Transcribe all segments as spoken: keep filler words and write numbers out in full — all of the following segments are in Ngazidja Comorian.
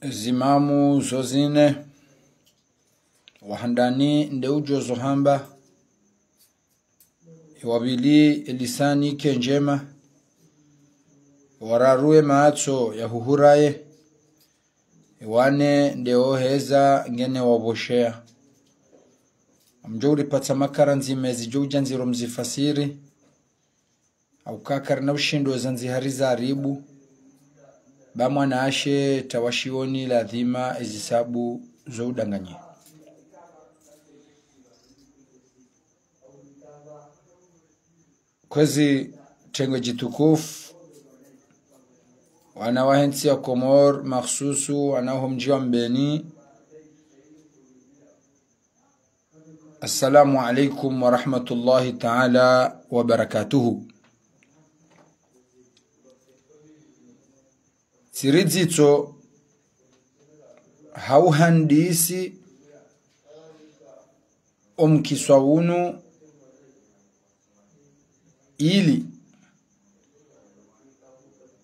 Zimamu zo zine, wa handani nde udjo zo hamba, wa pvili elisani ke ndjema, wa raru ematso ya huhuraye, wa nne nde oheza ngene wapvosheya. Amdjo uripatsa makara ndzima ezi djo udja ndziro mzifasiri, au kakari na ushindo za ndzihari za aribu, ba mwanashe tawashioni ladhima ezisabu zo udanganyi. Kwezi tengwe djitukufu, wana wahe ntsi ya Komori, makhsusu wana ho mdji wa Mbeni, Assalamu alaikum wa rahmatullahi ta'ala wa barakatuhu. Tsiri dzitso ha uhandisi omkiswa unu ili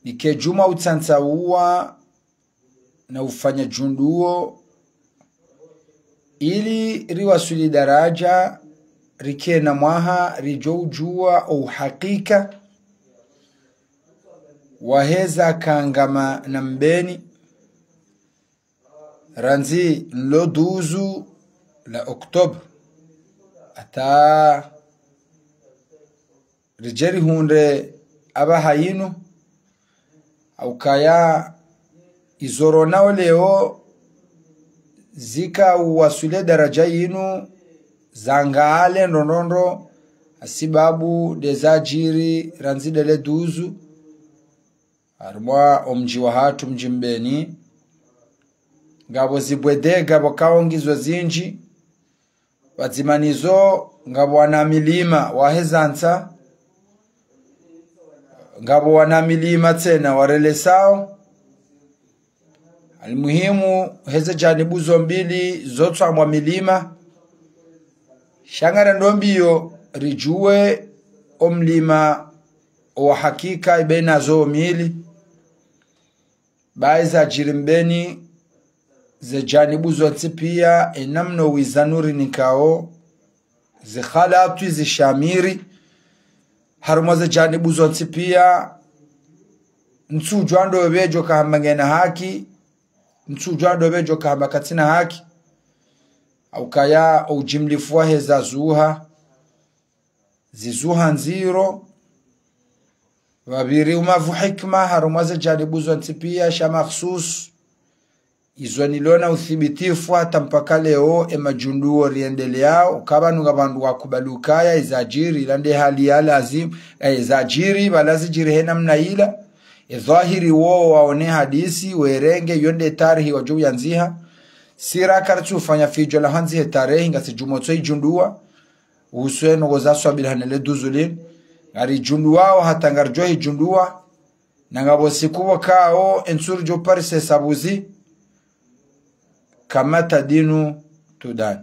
nike djuma utsantsa uwa na ufanya djunduo ili riwaswili daraja rike na mwaha ridjo udjua o uhakika waheza kangama na Mbeni randzi nlo duzu la Octobre. Ata ridje rihundre apvaha yinu, au kaya izo ronao leo zika uwaswile daraja yinu, zangale ndrondrondro, hasibabu nde zadjiri randzi ndele duzu, harumwa omdji wahatru mdji Mbeni, ngapvo zibwedega pvo kaongizo zindji, pvadzima nizo ngapvo wana milima waheza ntsa, ngapvo wana milima tsena warelesao. Almuhimu, heze janibu zo mbili zotsambwa milima, sha ngara ndo mbiyo ridjue omlima owa hakika ibe nazo mili. Bayi zadjiri Mbeni, ze janibu zontsi piya, enamna wiza nuri nikao, zikhalatwi zishamiri, harumwa ze janibu zontsi piya, ntsudjua ndo pvedjo kahamba ngena haki, ntsudjua ndo pvedjo kahamba katsina haki, au kaya oujimlifu waheza zuha, zizuha ndziro, pvapviri umavu hikima, harumwa ze janibu zontsi piya, sha makhsus, izo nilona uthibitifu hata mpaka leo, emajunduo riendeleao, uka pvanu nga pvandru wakubali ukaya, ezadjiri, ila nde hali ya lazimu, eh, ezadjiri, pvala zidjiri he namna ila, edhwahiri wo waone hadisi, werenge, yo nde tarehi wadjo uyandziha, sira karitsu ufanya fidjo la handzi he tarehi, ngasi djumotso ijundua, uhusu eno ngoza swabili hanele duzu linu. Ngarijunduao hata ngaridjo hijundua. Na ngapvo siku pvokao entsu ridjo parise sabuzi. Kama tadinu tudani.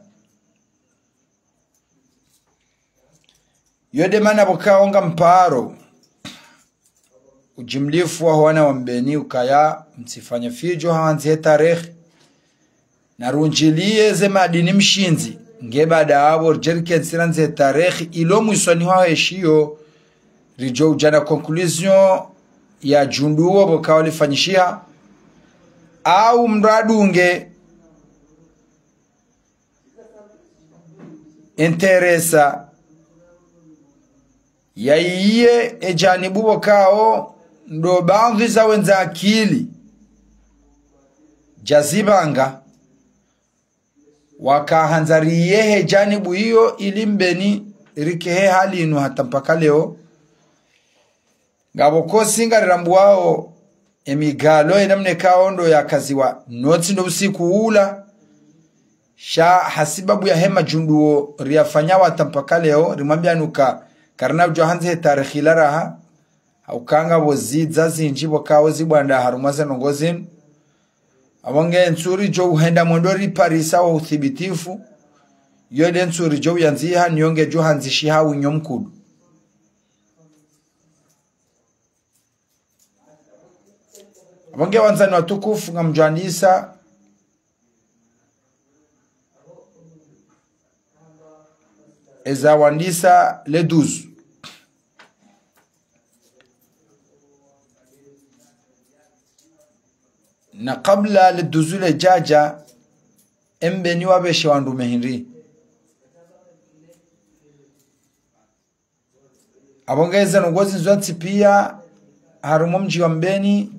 Yo nde mana pvokao ngamparo ujimlifu waho wana wa Mbeni ukaya mtsifanye fidjo handzi he tarehi. Na rundjiliye ze madini mshindzi, nge baada apvo ridje rikentsi randzi he tarehi, ilo mwisoni hwaho eshiyo, ridjo udja na conclusion ya junduo pvokao lifanyishiha, au mndru adunge interesa ya iye ejanibu pvokao ndo baadhwi za wendza akili djazipvanga, waka handza riye he janibu iyo ili Mbeni rike he hali inu hata mpaka leo. Ngapvo kosi ngarirambuao emigalo enamna ikao ndo yakaziwa notsi ndo usiku ula. Sha hasibabu yahe majunduo riyafanyao hata mpaka leo, rimwambiani uka karina udjo handzi he tarehi ila raha, hauka ngapvo zidza zindji pvokao zibwanda harumwa ze ndrongoo zinu. Apvo nge ntsu ridjo uhenda mwendo riparisa wa uthibitifu, yo nde ntsu ridjo uyandziha, niyo ngedjo handzishiha winyo mkudu. Pvwange wandzani watukufu, ngamdjwandisa eza wandisa le douze. Na kabla le douze ledjadja, Mbeni wapveshe wandru mehindri. Apvo ngeze ndrongoo zinu zontsi piya, harumwa omdji wa Mbeni,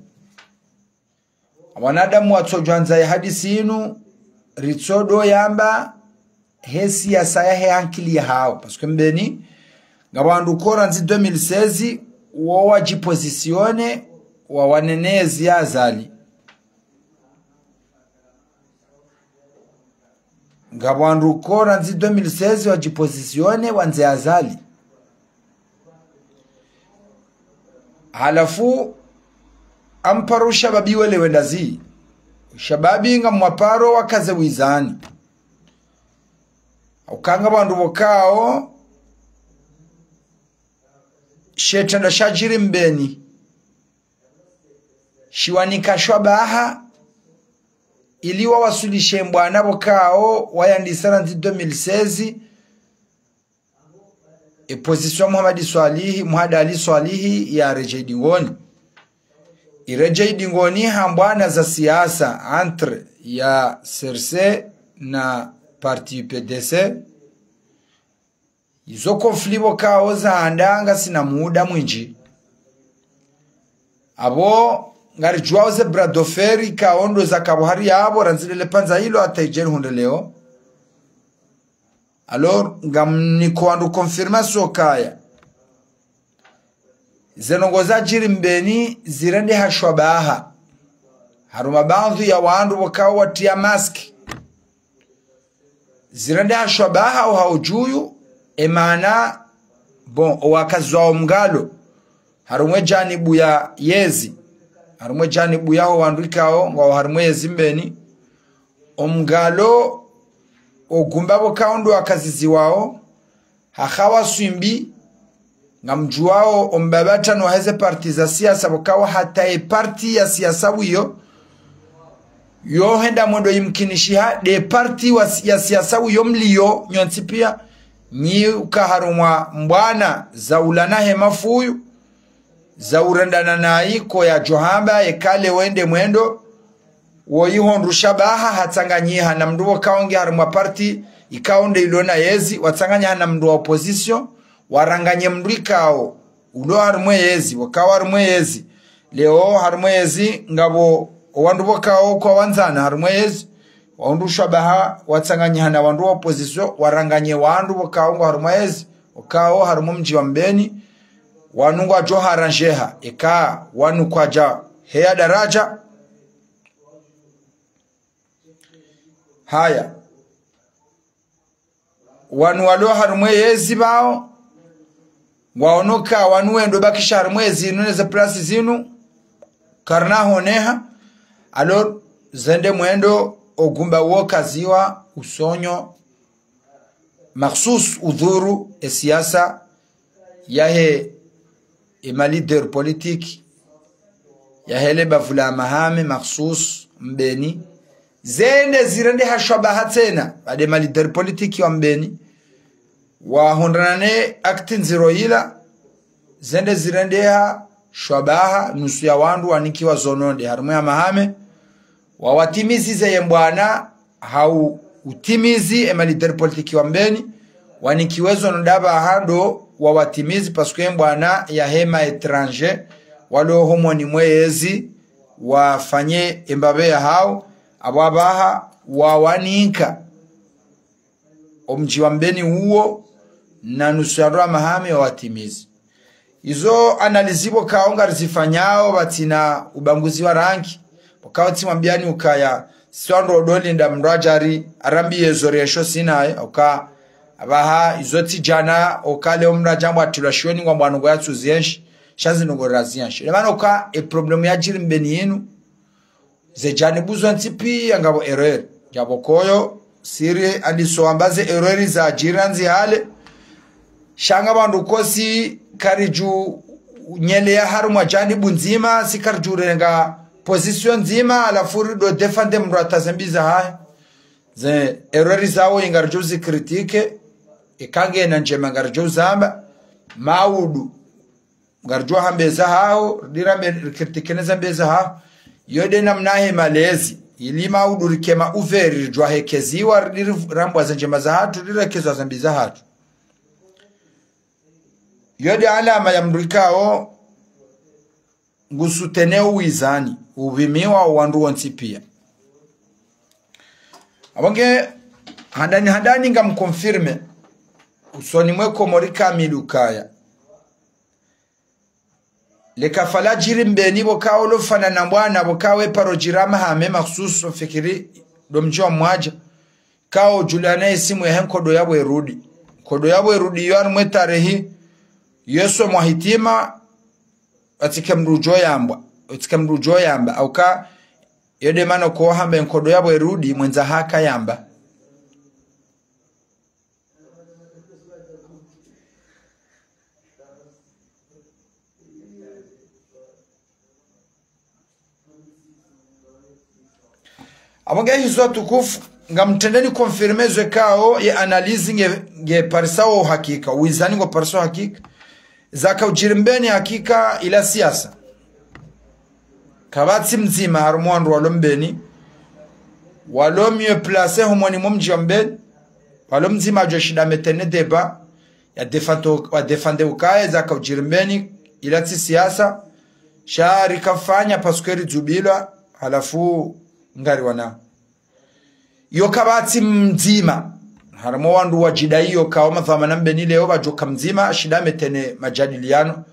wanadamu watsodjwandza ye hadisi inu, ritsodo yamba, he siyasa yahe ankili yahawo. Parce que Mbeni, ngapvo wandru ko randzi deux mille seize, wo wadjipositionner, wawane ne yezi ya Azali. Ngapvo wandru ko randzi deux mille seize wadjipositionner wandze Azali. Halafu, amparo ushababi wele wenda zi. Ushababi ngamwaparo wakaze wizani. Uka ngapvo wandru pvokao, she trendwa shadjiri Mbeni shiwanika shwabaha, ili wawaswilishe mbwana pvokao wayandisa randzi deux mille seize, e position Mohamed Swalihi, Mohamed Ali Swalihi yaredjei dingoni. Iredjei dingoni ha mbwana za siyasa entre ya C R C na parti P D C. Izo conflit pvokao zahanda ngasina muda mwindji. Apvo ngaridjuwao ze bras de fer ikao ndo zakapvo hari yapvo randzi lele pvandza ilo hata idjeli hundre leo. Alors, ngamniko wandru confirmation kaya ze ndrongoo zadjiri Mbeni zirendeha shwabaha. Harumwa baadhwi ya wandru pvokao watriya masque. Zirendeha shwabaha oha udjuyu, e maana, bon, owakazi wa omngalo. Harumwa e janibu ya yezi. Harumwa e janibu yaho wandru ikao, ngwao harumwa yezi Mbeni. Omngalo, ogumba pvokao ndo wakaziziwao, hahawa swimbi, ngamdjuwao ombabatano waheze parti za siyasa pvokao hata e parti ya siyasa wiyo, yo henda mwendo yimkinishiha, nde parti wa si-, ya siyasa wiyo mliyo, nyontsi piya, nyi uka harumwa mbwana za ulana he mafuyu, za urendana nayi ko yadjo hamba, yeka le wende mwendo, wo iho ndru shabaha hatsanganyiha na mndru pvokao nge harumwa parti, ikao nde ilo na yezi, watsanganyiha na mndru wa opposition, waranganye mndru ikao, ulo harumwa yezi, pvokao harumwa yezi. Leo harumwa yezi, ngapvo owandru pvokao kwawandzana harumwa yezi, wahundru shabaha, watsanganyiha na wandru wa opposition, waranganye wandru pvokao ngwao harumwa yezi, pvokao harumwa omdji wa Mbeni, wanu ngwadjo harandjeha, eka wanu kwadja heya daraja. Haya. Wanu walo harumwa yezi pvao, ngwaono ka wanu wendo bakisha harumwa yezi inu neze place zinu, karina honeha, alors, zende mwendo ogumba wo kaziwa usonyo, makhsus udhuru e siyasa yahe e ma leader politique, yahe le bavu la Hamahame makhsus Mbeni, zende zirendeha shwabaha tsena, baada e ma leader politique wa Mbeni, wahundrana ne acte ndziro yila, zende zirendeha shwabaha nusu ya wandru wanikiwa zono nde harumwa Hamahame, wawatimizize ye mbwana, hau utimizi e ma leader politique wa Mbeni, wanikiwe zono ndapvaha ndo wawatimizi, parce que e mbwana yahe ma étranger, walo homoni mwe yezi, wafanye e mbapvi yahawo, apvo apvaha, wawanika omdji wa Mbeni uwo, na nusu ya wandru wa Hamahame wawatimizi. Izo analyse pvokao ngarizifanyao pvatsina ubaguzi wa rangi. Pvokao tsimwambiyani ukaya, si wandru odolinda mndru adjari, arambiye zo resho sinaye, uka, apvaha, izo tsi djana, uka leo mndru adjambwa atrilwa shioni ngwambwa ndrongoo yatsuzienshi, sha zi ndrongoo razienshi. Ile mana uka, e problème yadjiri Mbeni inu, ze janibu zontsi piya ngapvo erreur. Ngapvo koyo, siri andiso amba ze erreur zadjiri randzi hale. Sha ngapvo wandru kosi karidju nyeleya harumwa janibu ndzima, si karidju renga position ndzima, halafu rido défendre mndru hata zembi zahahe. Ze erreur zawo ngaridjo zikritike, eka ngena ndjema ngaridjo zamba, maudu ngaridjo hamba zahawo, rirambe rikritike ne zembi zahawo. Yo nde namna he malezi, ili maudu rike ma ouvert, ridjo hekeziwa, ri-, ri-, rambwa ze ndjema zahatru, rirekezwa zembi zahatru. Yo nde alama ya mndru ikao ngu soutenir uwizani, upvimiwa wandru wontsi pia. Apvo nge handani handani ngam confirmer usoni mwe Komori kamili ukaya le kafa ladjiri Mbeni pvo kao lofana na mbwana pvo kawe paro djiri Hamahame makhsusu, mfikiri ndo mdji wa Mwadja. Kao djulana isimu yahe nkodo ya Bwerudi. Nkodo ya Bwerudi yo harumwa tarehi, yo somwa hitima, watsike mndru udjo yambwa, watsike mndru udjo yamba, hauka yo nde mana ko hamba nkodo ya Bwerudi, mwendza haka yamba. Apvo nge hizo watukufu, ngamtrendeni confirmer zo ikao ye analyse nge, nge parisao hakika, uwizani ngo parisao hakika. Zaka udjiri Mbeni hakika ila siasa. Kapvatsi mdzima harumwa wandru walo Mbeni walo mieux placé homoni mwa mdji wa Mbeni, walo mdzima adjo shinda mettre ne débat, ya défendre, wa défendre ukaya zaka udjiri Mbeni ila tsi siasa, sha rikafanya parce que ridzubilwa, halafu ngari wana. Yo kapvatsi mdzima harumwa wandru wadjidai yo kao madhwamana Mbeni leo pvadjoka mdzima ashinda mettre ne majadiliano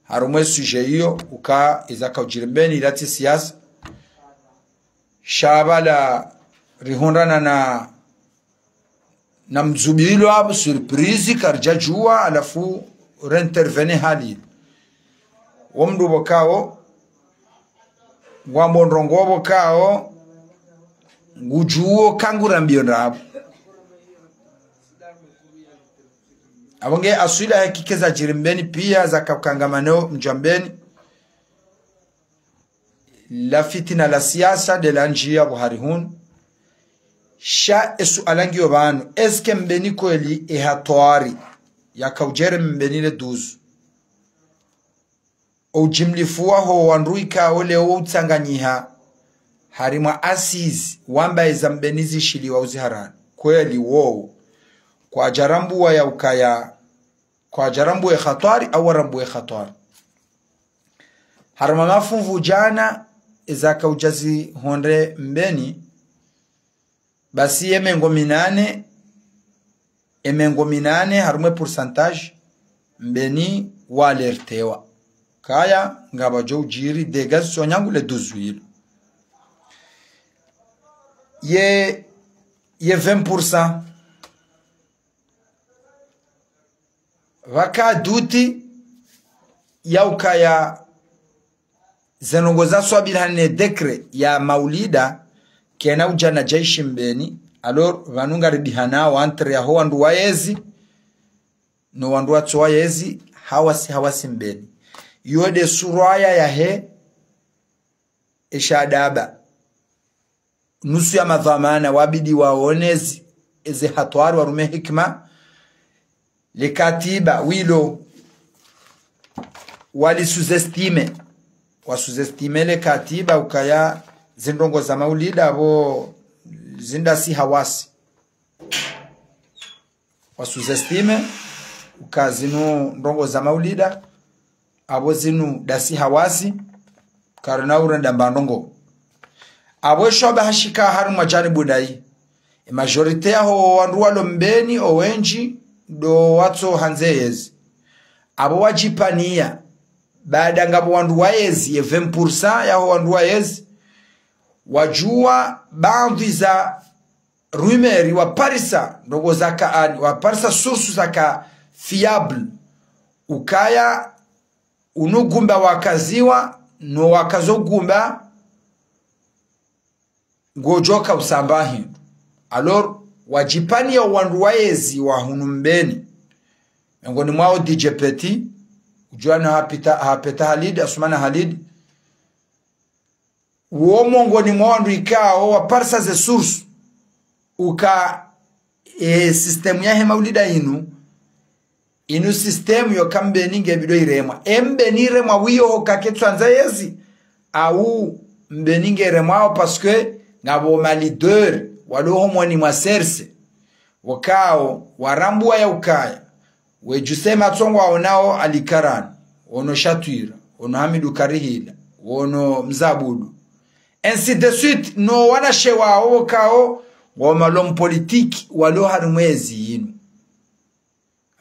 harumwa sujet iyo, uka izaka udjiri Mbeni ila tsi siasa. Sha pvala rihundrana na, na mdzubilwa apvo, surprise, karidjadjuwa, halafu re intervenir hali. Wo mndru pvo kao ngwambo ndrongoo pvo kao ngudjuwo kangu rambiyo ndrabo. Apvo nge aswila hakika zadjiri Mbeni pia zaka ukangamano mdji wa Mbeni. La fitina la siasa nde la ndjiya pvo hari hunu. Sha esuala ngiyo pvanu, est-ce que Mbeni kweli ehatwari yaka udjiri Mbeni le douze? Oujimlifu waho wandru ikao leo wo utsanganyiha harimwa assises, wamba eza Mbeni zishiliwa uziharani. Kweli wowo kwadjarambuwa ya ukaya, kwadjarambuwa ye hatwari, au warambuwa ye hatwari. Harimwa mafunvu djana, ezaka udja zihondre Mbeni, basi ye mengo minane, e mengo minane harumwa e pourcentage, Mbeni wa alertewa kaya ngapvadjo udjiri dégâts zo nyangu le douze ilo. Ye, ye vingt pour cent, pvaka doute ya ukaya ze ndrongoo za swabili hane décret ya maulida, kena udja na djaishi Mbeni. Alors pvanu ngaribihanao entre yaho wandru wayezi no wandru watso wayezi, hawasi, hawasi Mbeni. Yo nde surwa ya yahe eshadaba. Nusu ya madhwamana wabidi waone zi, ezi hatwari, warume hikima. Le katiba wilo wali sous-estimer, wa sous-estimer le katiba ukaya zindrongoo za maulida apvo zindasi hawasi. Wa sous-estimer uka zinu ndrongoo za maulida apvo zinu ndasi hawasi, karina urenda mba ndrongoo. Apvo esho amba hashika harimwa janibu ndayi, e majorité yaho wandru walo Mbeni owendji ndo watso handze yezi. Apvo wadjipvaniya, baada ngapvo wandru wayezi, ye vingt pour cent yaho wandru wayezi, wadjuwa baadhwi za rumeur, waparisa ndrongoo zaka ani, waparisa source zaka fiable, ukaya unu gumba wakaziwa, no wakazo gumba ngodjoka usamba hindru. Alors wadjipvaniya wandru wayezi wa hunu Mbeni, miongoni mwawo D J Petit, udjuwa na hapita, hapeta Halid, Asumana Halid, wo mongoni mwa wandru ikao waparisa ze source, uka, e, système yahe maulida inu, inu système yoka Mbeni nge bidi iremwa. E Mbeni iremwa wiyo hoka ketswandza yezi, au Mbeni nge remwao parce que ngapvo ma leader walo homoni mwa serse, wokao warambua ya ukaya, wedjuse matso ngwaonao Ali Karani, ono Shatwira, ono Hamidu Karihila, ono Mzabudu, ainsi de suite, no wanashe wao wokao ngwao ma l'homme politique walo harimwa ezi inu.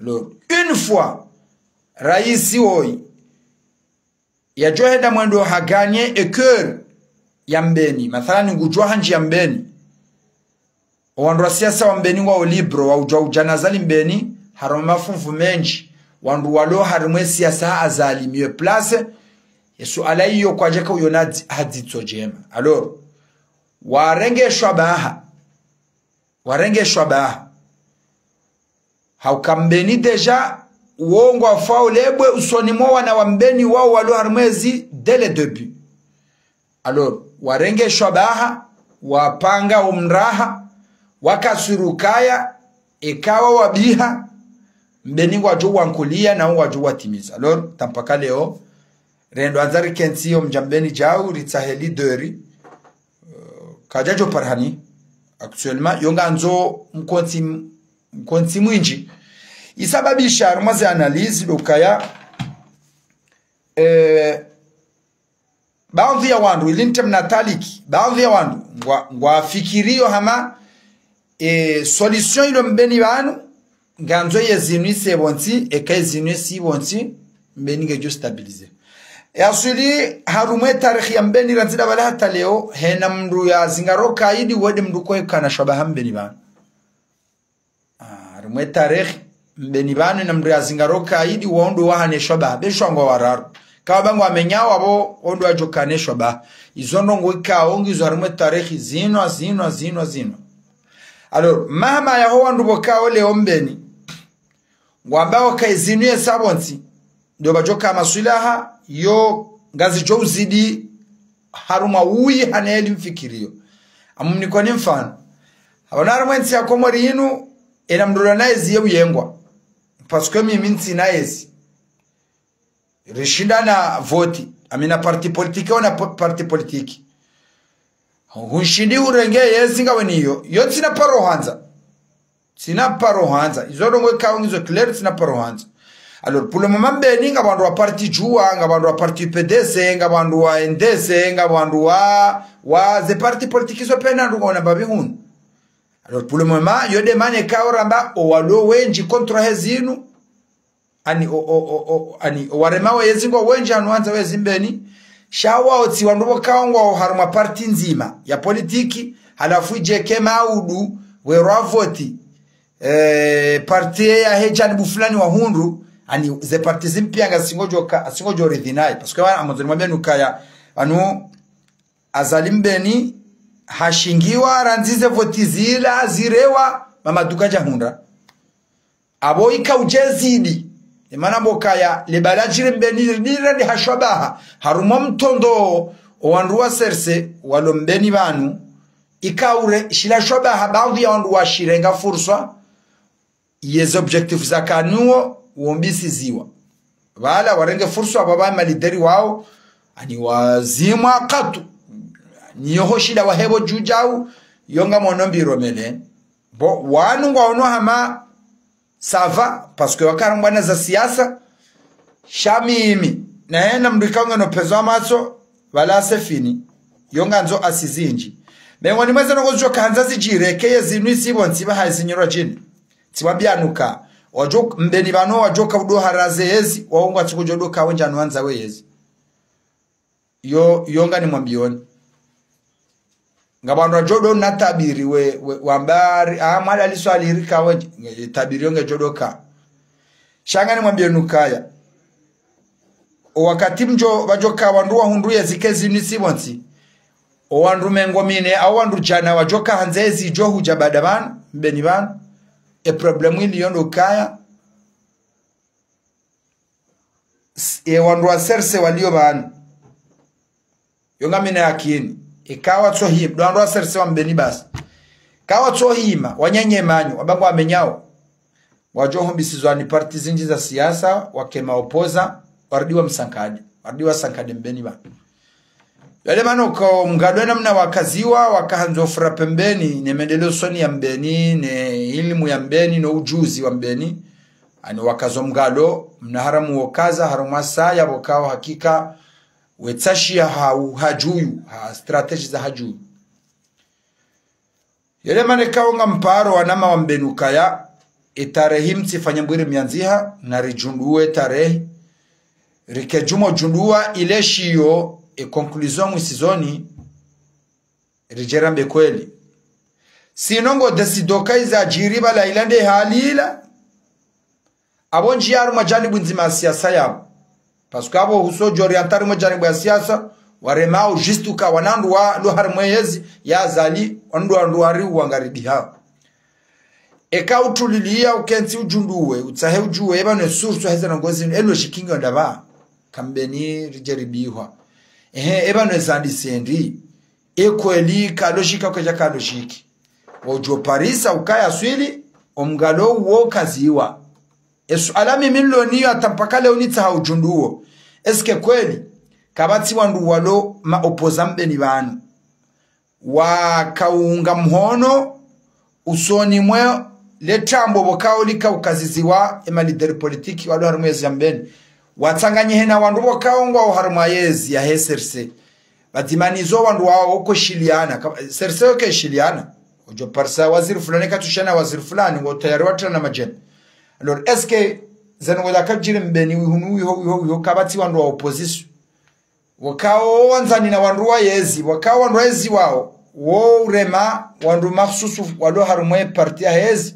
Alors, une fois raisi woyi yadjohenda mwendo ha gagner e cœur ya Mbeni, mathalani ngudjo handji ya Mbeni, owandru wa siasa wa Mbeni ngwao libre wa udja udja na Azali Mbeni, harumwa mafunvu mendji, wandru walo harimwa e siasa ha Azali mieux placé, ye suala iyo kwadjaka uyona dzi-, ha dzitso djema. Alors, warenge shwabaha, warenge shwabaha. Hauka Mbeni déjà, wo ngwafao lebwe usoni mwa wana wa Mbeni wao walo harimwa ezi dès le début. Alors, warenge shwabaha, wapanga umraha, wakasuru kaya, ekawa wabiha, Mbeni ngwadjo wankulia na ngwadjo watimiza. Alors, tampaka leo, rendo andza rikentsi yo mdja Mbeni djau, ritsahe leader, kadjadjo parihani, actuellement, yo ngandzo mkontsi, mkontsi mwindji. Isababisha harumwa ze analyse ndo ukaya, eh, baadhwi ya wandru, ili ntemna taliki, baadhwi ya wandru, ngwa, ngwafikiriyo hama, eh, solution ilo Mbeni pvanu, ngandzo ye zinu ise pvontsi, eka ye zinu isi pvontsi, Mbeni ngedjo stabilisé. E aswili, harumwa e tarehi ya Mbeni randzi ndapvala hata leo, hena mndru yazingaro kaidi, wende mndru koyekana shwabaha Mbeni pvanu. Ah, harumwa e tarehi, Mbeni pvanu hena mndru yazingaro kaidi, wondo wahane shwabaha, be shwangwa wararu. Kawa pvangwa wamenyao apvo, wondo wadjokane shwabaha. Izo ndrongoo ikao ngizo harumwa e tarehi zinwa, zinwa, zinwa, zinwa. Alors, mahama yaho wandru pvokao leo Mbeni, ngwambao ka e zinu ye sa pvontsi, ndo pvadjoka maswilaha, yo ngazidjo uzidi harumwa uyi hane eli mfikiriyo. Amumnikoni mfano. Hapvanu harumwa entsi ya Komori inu, ena mndru la na ezi ye uyengwa. Parce que mimi ntsina ezi. Rishindana voti. Amina parti politique, ona po-, parti politique. Hunshindi urenge yezi ngawe niyo. Yo ntsina paro handza. Ntsina paro handza. Izo ndrongoo ikao ngizo clair, ntsina paro handza. Alors, pour le moment, Mbeni ngapvo wandru wa parti Juwa, ngapvo wandru wa parti P D C, ngapvo wandru wa N D C, ngapvo wandru wa, wa ze parti politique zo pvena ndrongoo na mbapvi hunu. Alors, pour le moment, yo demande ikao ramba, owalo wendji contre he zinu, ani, o, o, o, o, ani, owaremao yezi ngwao wendji hanu wandza wezi Mbeni, sha wao tsi wandru pvokao ngwao harumwa parti ndzima ya politique, halafu idjeke maudu, werwa voti, eh, parti yahe janibu fulani wa hundru, ani, ze parti zimpiya ngazingodjoka, azingodjo ridhi nayi. Parce que wana, amwandzo nimwambiye nukaya, pvanu, Azali Mbeni, hashingiwa, randzi ze voti zila, zirewa, Mamadu kadjahundra. Apvo ika udje zidi. Emana mbokaya, le bala djiri Mbeni, lirende ha shwabaha. Harumwa mtondo, owandru wa serse, walo Mbeni pvanu. Ika ure, shila shwabaha, baadhwi ya wandru washirenga furswa. Yeze objectif zakanuo, wombisiziwa. Pvala, warenge furswa, pvapva malideri wao, ani wazimwa katu. Ni yoho shida wahepvo djudjau, yo ngamono mbiro mele. Bo, wanu ngwaono hama, ça va, parce que wakarambwa na za siasa, sha mimi, na yena mndru ikao ngeno pvezo wa matso, pvala c'est fini, yo ngandzo assises zindji. Mengoni mwa ze ndrongoo zidjoka handza zidjiri, eka ye zinu isi pvontsi pvaha izinyirwa djini. Tsimwambiya nuka, wadjo, Mbeni pvanu wadjoka udo haraze yezi, wao ngwatsuko djodoka wendji hanu wandza we yezi. Yo, yo nganimwambiyoni. Ngapvo wandru wadjodo na tabiri we, we, wamba ari, ah, Mwali Ali Swalihi rika we, nge-, tabiri yo ngedjodoka. Sha nganimwambiyeni ukaya. Owakati mdjo, pvadjoka wandru wahundru yezi eka zinu isi pvontsi. Owandru mengo mine, au wandru djana wadjoka handza yezi idjo hudja baada pvanu, Mbeni pvanu. E problème iliyo ndo ukaya. S-, e wandru wa serse waliyo pvanu. Yo ngamina yakini. Eka watsohima, ndo wandru wa C R C wa Mbeni basi. Eka watsohima, wanyenyemanyo, wamba ngwamenyao. Wadjo humbisizwa ni parti zindji za siasa, wake ma opposants, warudi wa msankade. Warudi wa sankade Mbeni ba. Yale mana uka mgado namna wakaziwa, wakahandzo fura pembeni, ne mendeleo usoni ya Mbeni, ne ilimu ya Mbeni, no ujuzi wa Mbeni. Ani wakazo mgado, mna haramu wokaza, haramu wasaya, wokao hakika, wetsashi ya hau, hadjuyu, ha stratégie za hadjuyu. Yele mana ikao ngamparo wanama wa Mbeni ukaya, etarehi mtsifanye mbwiri miandziha, naridjunduwe etarehi, rike djumwa djunduwa ile shiyo, e conclusion mwisizoni, ridje rambe kweli. Sinon ngo décider uka iza djiri bala ila nde hali ila, abo ndjiya harumwa janibu ndzima ya siasa yabo. Parce que abo husodjo orienter harumwa janibu ya siasa, waremao juste uka wanandru walo harumwa yezi ya Azali, wandru wandru wari wangaribiha. Eka utuliliya ukentsi udjunduwe, utsahe udjuwe, eba ne source heze ndrongo zinu, e logique ngiyo ndapvi, ka Mbeni ridje ribihwa. Ehe, eba ne zandise ndi, e kweli ka logique, kwedja ka logique. Wodjo parisa ukaya swili, omgado uwo kaziwa. Esuala mimi nilo nayo hata mpaka leo nitsaha udjunduwo. Est-ce que kweli, kapvatsi wandru walo ma opposants Mbeni pvanu, wakaunga mhono usoni mwe le tambo pvokao lika ukaziziwa ema leaders politiques walo harumwa yezi ya Mbeni, watsanganyihe na wandru pvokao ngwao harumwa yezi ya he C R C. Pvadzima nizo wandru wao woko shiliana. Ka-, C R C yoke shiliana. Udjo parisa waziri fulani katsushana waziri fulani, ngo tayari watrana madjeni. Alors, est-ce que zanu ngoza kadjiri Mbeni wihunu wiho, wiho, wiho, kapvatsi wandru wa opposition? Wokao wandzani na wandru wa yezi, wokao wandru wa yezi wao, wo urema wandru makhsusu walo harumwa ye parti ya hezi.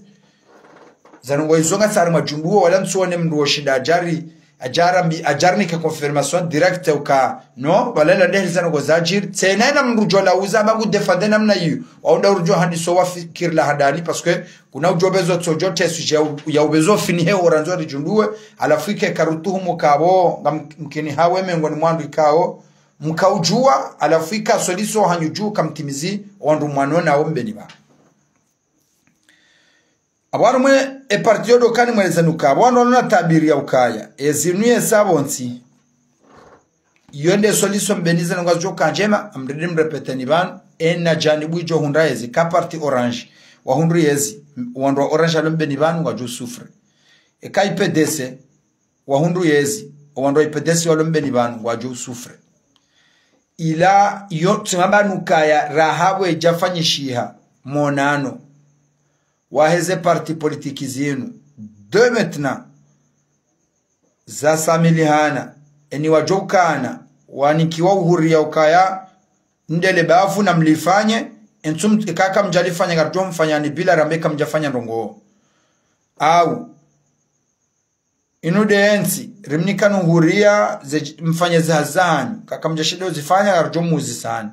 Zanu ngo izo ngatsi harumwa djunduwo, wala ntsuone mndru woshinda adjari, adjara mbi, adjari nike confirmation directe uka, no, wala ila nde heli zanu ngo zadjiri. Tsena ina mndru djo lauza, amba ngu défendre namna iyo. Waunda urudjo handiso wa fikiri la hadani, parce que kuna udjo bezo tsodjo tesu ya u-, ya ubezo finihe orandzo ridjunduwe, halafu ike karutuhumu kabo, ngam-, mkini hawe mengoni mwa wandru ikao, mkaudjuwa, halafu ika soliso hanyu dju kamtimizi, wandru mwano nao Mbeni ba. Abo harumwa e parti yo ndo kani mweleza nuka, abo wandru wanu na tabiri ya ukaya, ezinu yesa pvontsi, yo nde soliso Mbeni zinu ngazidjo ka ndjema, amridi mrepeteni pvanu, ena janibu idjo hundra yezi, ka parti Orange, wahundru yezi, wandru wa Orange walo Mbeni pvanu, ngwadjo souffre. Eka I P D C, wahundru yezi, wandru wa I P D C walo Mbeni pvanu, ngwadjo souffre. Ila yo, tsimamba nukaya, raha pvwe idjafanyishiha, monano, waheze parti politique zinu. De maintenant, zasamilihana, eni wadjo ukana, wanikiwa uhuriya ukaya, ndele bavu na mlifanye, entsu m-, eka kamdjalifanya, ngaridjo mfanyani bila rambe kamdjafanya ndrongo. Au, inu de entsi, rimnikani uhuriya, ze, mfanye ze hazi zahanyu, eka kamdjashinda uzifanya, ngaridjo muzisani.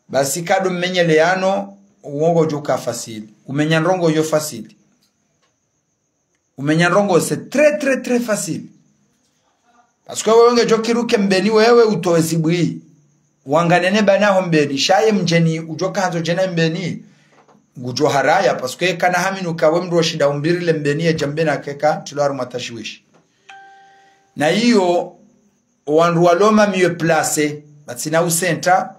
Basi kado mmenyeleyano, uwo ngodjo ka facile. Umenya ndrongo yo facile. Umenya ndrongo, c'est très, très, très facile. Parce que wewe ngedjo kiri uke Mbeni wewe utowe zibwi. Wanganene bana ho Mbeni. Sha ye mdjeni udjo ka handzo djena Mbeni. Ngudjo haraya. Parce que kana hamini uka we mndru woshinda umbirile Mbeni ye dja Mbeni akeka tilo harumwa tashwishi. Na iyo, wandru walo ma mieux placés, pvatsina usenta,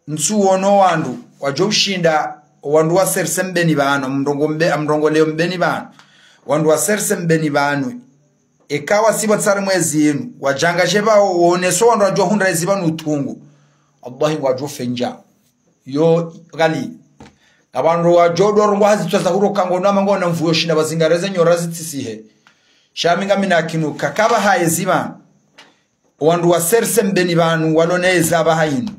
ntsuwono wandru, wadjo ushinda, wandru wa C R C Mbeni pvanu, mndrongo mbe-, mndrongo leo Mbeni pvanu. Wandru wa C R C Mbeni pvanu. Eka wasi pvwatsari mwezi inu, wadjanga dje pvao, woneso wandru wadjo hundra yezi pvanu utungu. Wallahi ngwadjo fenja. Yo, gali. Ngapvo wandru wadjo doro ngwa hazi twaza huro kango na mango na mvuyo shinda pvwazingareze nyora zitsisihe. Sha mi ngamina yakini uka kapvaha yezi pvanu. Wandru wa C R C Mbeni pvanu, walo ne yezi apvaha inu.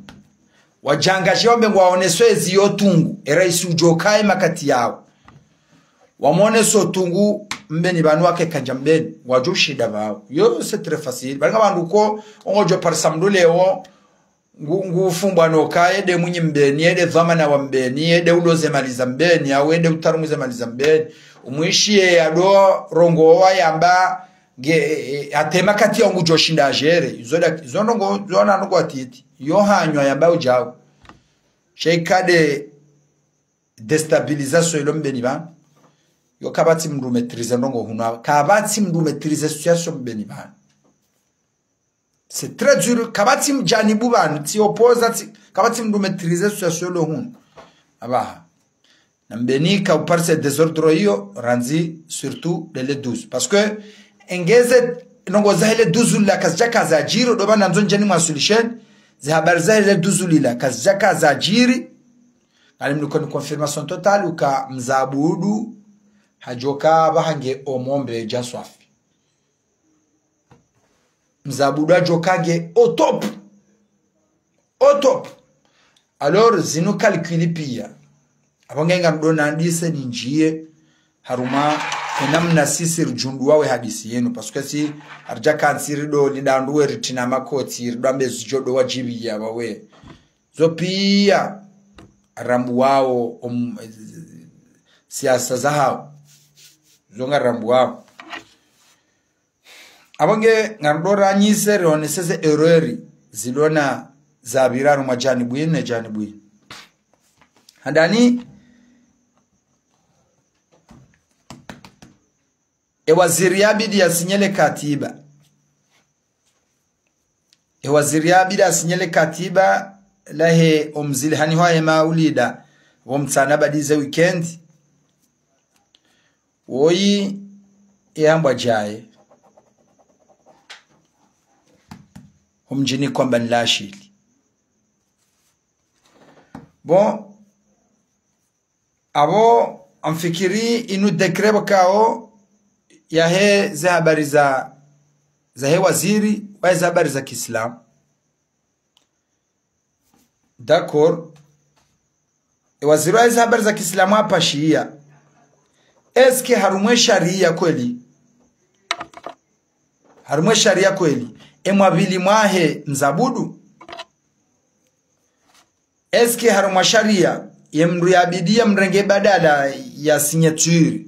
Wadjanga dje wambe ngwaoneso yezi yo tungu, e raisi udjo kaye makati yao. Wamoneso tungu, Mbeni pvanu wake kandja Mbeni, wadjo ushinda pvao. Yo, c'est très facile. Pvanu ngapvo wandru ko, ongodjo parisa mndru leo, ngu, ngufumbwa noka, ede mwinyi Mbeni, ede dhwamana wa Mbeni, ede uloze mali za Mbeni, au ede utarumuze mali za Mbeni. Umwishiye yado rongowa yamba, Nge, e, e, hata ye makati yawo ngudjo shinda agere. Izo nda, izo ndrongoo, izo na ndrongoo ntiti. Yo hanywa yamba udjao. Sha ika nde déstabilisation ilo Mbeni pvanu. Yo kapvatsi mndru maîtrisé ndrongoo hunu. Kapvatsi mndru maîtrisé situation Mbeni pvanu. C'est très dur. Kapvatsi mdjanibu pvanu, tsi opposant, tsi, kapvatsi mndru maîtrisé situation ilo hunu. Apvaha. Na Mbeni ka uparisa désordre iyo, randzi surtout le, le douze. Parce que, engeze, ndrongoo zahe le douze lila kazidjaka zadjiri, ndo pvanu nandzo ndjeni mwa solution, ze habari zahe le douze lila kazidjaka zadjiri, ngali mnikoni confirmation totale, uka Mze Abudu, hadjoka pvaha nge omombe dja swafi. Mze Abudu hadjoka nge au top. Au top. Alors, zinu calcul pia. Apvo nge ngamdjo nandise nindjiye harumwa ye namna sisi ridjunduwa ye hadisi yinu. Parce que si, haridja kantsi rido lidanduwe ritrina makoti, rido ambe zidjo ndo wadjibiya pvawe. Zo pia, rambuwawo, om, siasa zahawo. Zo ngarambuwawo. Apvo nge ngarudjo ranyise rioneseze erreur zilona zapvira harumwa janibu inu ne janibu inu. Handani, e waziri yabidi yasinye le katiba. E waziri yabidi yasinye le katiba lahe omzili hani hwahe maulida, wo mtsana badi ze weekend. Woyi, e hambwa djaye. Omdjini kwamba ni lashili. Bon, apvo ngamfikiri inu décret pvwakao yahe ze habari za, zahe waziri, wahe ze habari za kiislamu. D'accord. E waziri wahe ze habari za kiislamu hapashiya. Est-ce que harumwa e sharia kweli? Harumwa e sharia kweli? E mwavili mwahe Mze Abudu? Est-ce que harumwa sharia, ye mndru yabidi yamrenge badala ya signature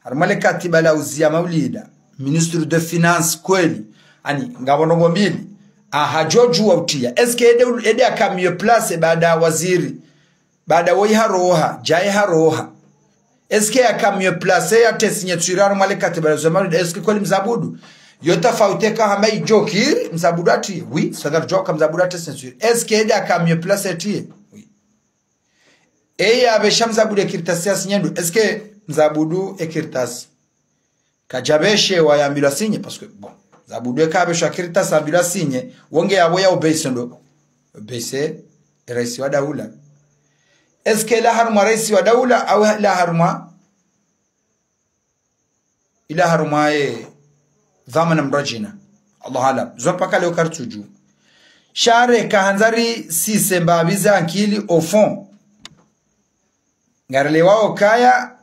harumwa le katiba la uziya maulida, ministre de finance kweli? Ani, ngapvo ndrongoo mbili. Aha, djodjuwa utiya. Est-ce que ede, ede aka mieux placé baada waziri? Baada woyi haroha, djaye haroha. Est-ce que yaka mieux placé yatre signature harumwa le katiba la uziya maulida? Est-ce que kweli Mze Abudu? Yo tafauti eka hamba idjokiri, Mze Abudu ati, oui, sa ngaridjuwa ka Mze Abudu atre signature. Est-ce que ede aka mieux placé atiye? Oui. Eye yapvesha Mze Abudu e kartasi yasinye ndo, est-ce que Mze Abudu e kartasi kadjapveshewa yambilwa yasinye? Parce que, bon, Mze Abudu eka yapveshewa kartasi yambilwa yasinye, wo nge yapvo ya obéissé ndo? Obéissé raisi wa daula. Est-ce que ila harumwa raisi wa daula, au ila harumwa, ila harumwa ye dhwamana mdru wadjina? Allahu aalam. Zo mpaka leo karitsudjuwa. Sha reka handza risise mbapvi ze ankili au fond. Ngarilewao ukaya,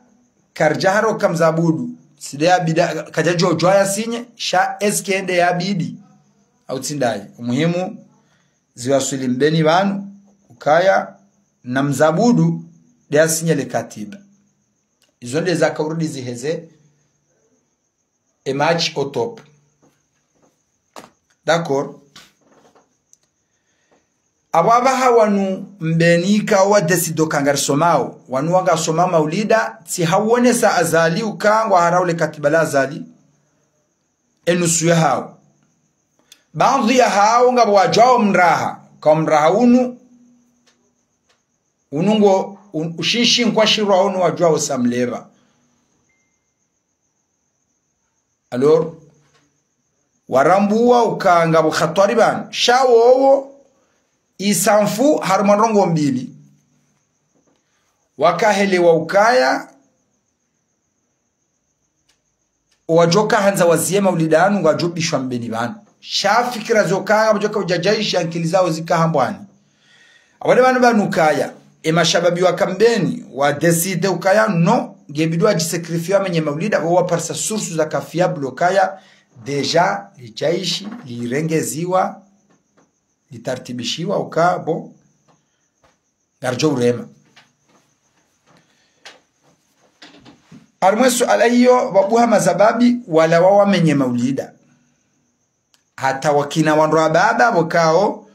karidja haroha Mze Abudu, si nde yabidi, kadja djodjuwa yasinye, sha est-ce que nde yabidi? Au tsi ndaye. Umuhimu, ziwaswili Mbeni pvanu, ukaya, na Mze Abudu, nde yasinye le katiba. Izo nde zaka urudi ziheze e match au top. D'accord. Apvo apvaha wanu Mbeni ikao wa décidé uka ngarisomao, wanu wangasoma maulida, tsi hawonesa Azali uka ngwaharao le katiba la Azali, e nusu yahao. Baadhwi yahao ngapvo wadjuwao mraha, ka mraha unu, unu ngo, un, ushishi nkwashirwa unu wadjuwao sa mleva. Alors, warambuwa uka ngapvo hatwari pvanu. Sha wowo, isanfu harumwa ndrongoo mbili. Wakahelewa ukaya, wadjoka handza waziye maulida yanu ngwadjobishwa Mbeni pvanu. Sha fikira zo ukaya, wadjoka udjadjaishi ankili zawo zika hambwani. Apvo nde pvanu pvanu ukaya, e mashababi waka Mbeni, wa décidé ukaya, non, ngebidi wadji sacrifié wamenye maulida, wo waparisa source zaka fiable ukaya, déjà, lidjaishi, lirengeziwa, litartibishiwa uka, bon, ngaridjo urema. Harumwa ye suala iyo, pvwabuha mashababi wala wawamenye maulida. Hata wakina wandru wa baba pvo kao,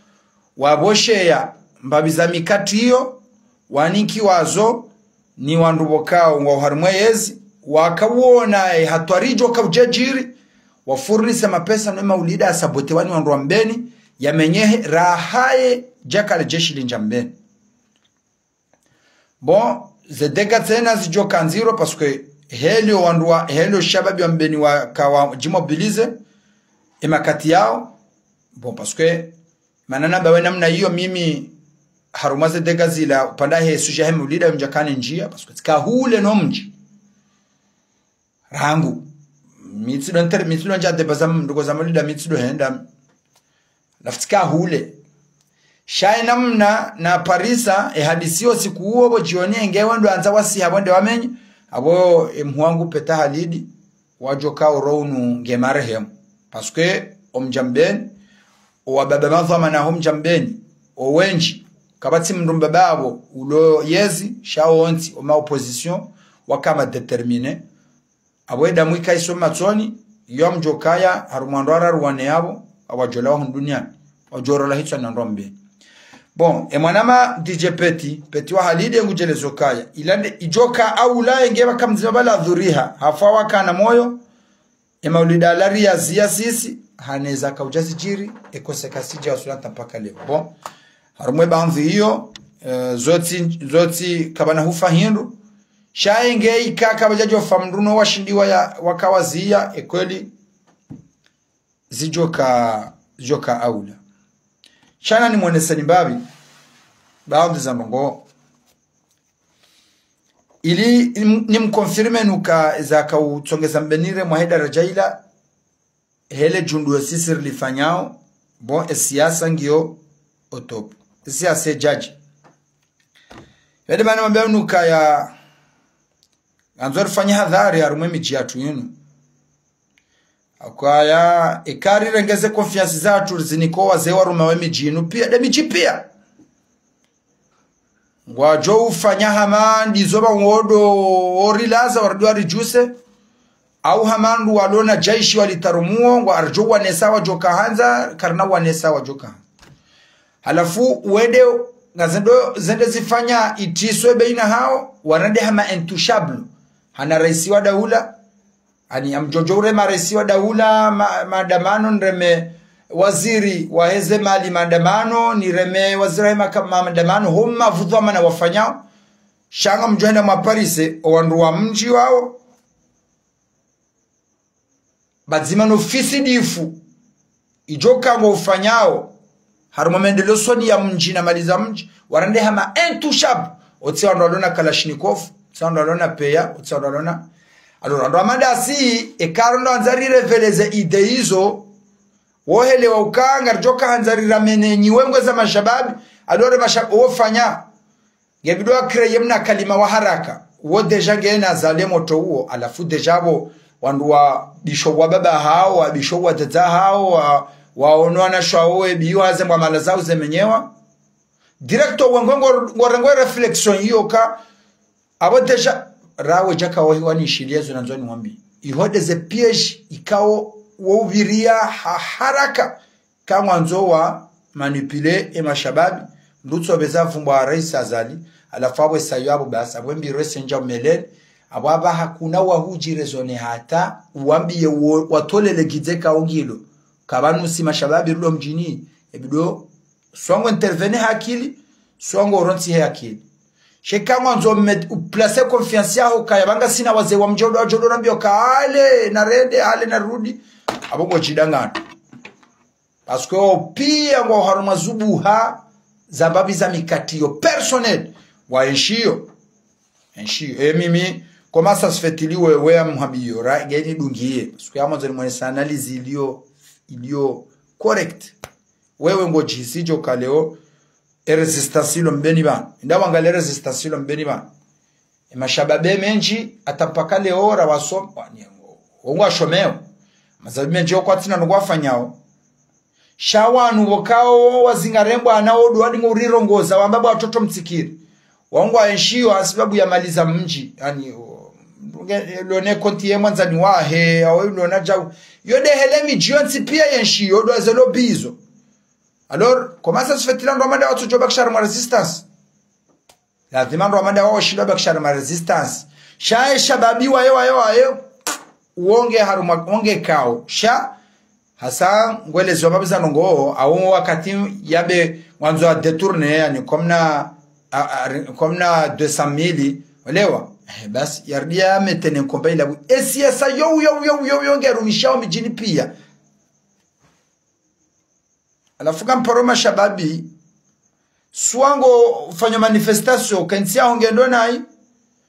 wapvosheya mbapvi za mikati iyo, waniki wazo, ni wandru pvo kao ngwao harumwa yezi, wakawona ye hatwari idjo kaudjadjiri, wafurnise mapesa no maulida yasabotewa ni wandru wa Mbeni, yamenyehe raha ye djakala djeshi lindja Mbeni. Bon, ze dégâts tsena zidjoka ndziro, parce que heli owandru wa, heli oshababi wa Mbeni waka wadjimobilisé, ye makati yao. Bon, parce que, mana namba we namna iyo mimi, harumwa ze dégâts zila, upande wahe sujet yahe maulida yo mdjakana ndjia, parce que tsika hule no mdji. Rangu. Mi tsido inter-, mi tsido ndja débat za m-, ndrongoo za maulida mi tsido henda. Halafu tsika hule. Sha ye namna naparisa, ye hadisi yo usiku uwo pvo djioni yenge wendo wandza wasiha pvo nde wamenye. Apvo ye mhuu wangu Peta Halidi, wadjoka oro unu nge marehemu. Parce que, omdja Mbeni, owa baba madhwamana ho mdja Mbeni, owendji, kapvatsi mndru mbaba apvo, ulo yezi, sha wontsi, oma opposition, waka ma déterminés. Apvo ye damu ika iso matsoni, iyo amdjokaya, harumwa wandru wararu wane apvo, awadjolawa hunu duniani, wadjorola hitswa na wandru wa Mbeni. Bon, ye mwanama D J Peti, Peti wa Halidi ye ngudjelezo kaya, ilande, idjoka aula yenge pvaka mdzima pvala dhuriha, hafa wakana moyo, ye maulida yala riyaziya sisi, haneza kaudja zidjiri, ye conséquence idja wasula hata mpaka leo. Bon, harumwa ye bandhi iyo, eh, zotsi, zotsi kapvana hufa hindru, sha yenge ika kapvadjadjofa mndru no washindiwa ya, wakawaziya, ye kweli, zidjoka, zidjoka aula. Sha na nimwoneseni mbapvi, bandhi za ndrongoo. Ili nim-, nimconfirmé nuka zaka utsongeza Mbeni harumwa he daradja ila, hele djundu yo sisi rilifanyao, bon, ye siasa ngiyo au top. Ye siasa ye djadji. Yade mana mambia nuka ya, ngandzo rifanye hadhari harumwa ye midji yatru yinu. Hukaya, eka rirenge ze confiance zatru rizinike owazee warumao ye midji yinu pia, nde midji pia. Ngwadjo ufanya hama ndizo pvangudjo orilaza waridjo waridjuse, au hama ndo walo na jeshi walitarumuo, ngwaridjo wanesa wadjoka handza, karina wanesa wadjoka handza. Halafu wende, ngazendo, zende zifanya itiswe baina hawo, warende hama intouchable. Hana raisi wa daula, ani amdjodjo urema raisi wa daula, ma-, madhwamana nireme waziri wahe ze mali madhwamana, nireme waziri wahe maka-, ma-, madhwamana, homa pvudhwamana wafanyao. Sha ngamdjo henda mwaparise, owandru wa mdji wawo. Pvadzima no ufisidifu, idjoka ngwaufanyao, harumwa mendeleo usoni ya mdji na mali za mdji, warende hama intouchable, otsi wandru walo na Kalachnikov, otsi wandru walo na peya, otsi wandru walo na, alors, wandru wa madasi, eka ndo wandza rireveleze idée izo, wohelewa uka ngaridjoka handza riramene nyi wengwe za mashababi, alors masha-, wofanya. Ngebidi wa créer mna kalima wa haraka. Uwo déjà ngena zale moto uwo, halafu déjà pvo, wandru wabisho wa baba hawo, wabisho wa dzadze hawo, wa, waono wanashe wawo, webiyo haze mbwa mali zawo zemenyewa. Directeur wengo, ngo, ngo rengo réflexion iyo ka, apvo déjà, rawe djaka wahi wanishiliye zo nandzo nimwambiye. Iho nde ze piège, ikao, wo uviria ha haraka. Ka ngwandzo wa manipuler ye mashababi, ndutso pveza pvumbwa raisi Azali, halafu apvo esayo apvo basi, apvo mbiro ese ndja umelele, apvo apva hakuna wa hudji raisonner hata, uwambiye wo, watolele gidze ka ungilo, kapvanu si mashababi rilo mdjini, ebidi, swango intervenir ha akili, swango urontsi he akili. Sha eka ngwandzo met-, uplacer confiance yaho kaya pvanga sina wazee wa mdji wo wadjo urambiyo ka ale, narende, ale, narudi, apvo ngodjidanganya. Parce que wo pia ngwao harumwa zubuha za mbapvi za mikati yo personnel. Wa enshiyo. Enshiyo. E mimi, comment ça se fait-il we, we amhambiyo, ra, ngeni dungiye. Parce que ya mwandzo nimwonese analyse iliyo, iliyo correct. Wewe ngodjihisi djo ka leo, e résistance ilo Mbeni pvanu. Inda wangaliye résistance ilo Mbeni pvanu. E mashababi mendji, hata mpaka leo rawasoma, wa, ni, wo ngwashomeo. Mashababi mendji wo kwatsina no ngwafanyao. Sha wanu pvo kao wazingarembwa na wo ndo wadingo urirongoza, wamba pvo watoto mtsikiri. Wo ngwa enshiyo ha sababu ya mali za mdji, yani, o, nge, lone konti ye mwandzani wahe, awe lona djau. Yo nde hele midji yontsi pia ye ntsi yo ndo ze lobby zo. Alors, comment ça se fait-il wandru wa madawa watsudjo bakisha harumwa résistance? Lazima wandru wa madawa washindwa bakisha harumwa résistance. Sha ye shababi waye, waye, waye, wonge harumwa, wonge kao. Sha, hasa ngwelezo mabizano ngo, au wakati yabe ngwandzo wa détourner, yani, comme na, a, a, comme na deux cent mille, olewa. Eh, basi, yarudi ya mettre en combat ila bu-, e siasa yo, yo, yo, yo, yo, nge rumishao midjini pia. Halafu kamparo mashababi, swango fanya manifestation, kentsi ya honge ndo nayi,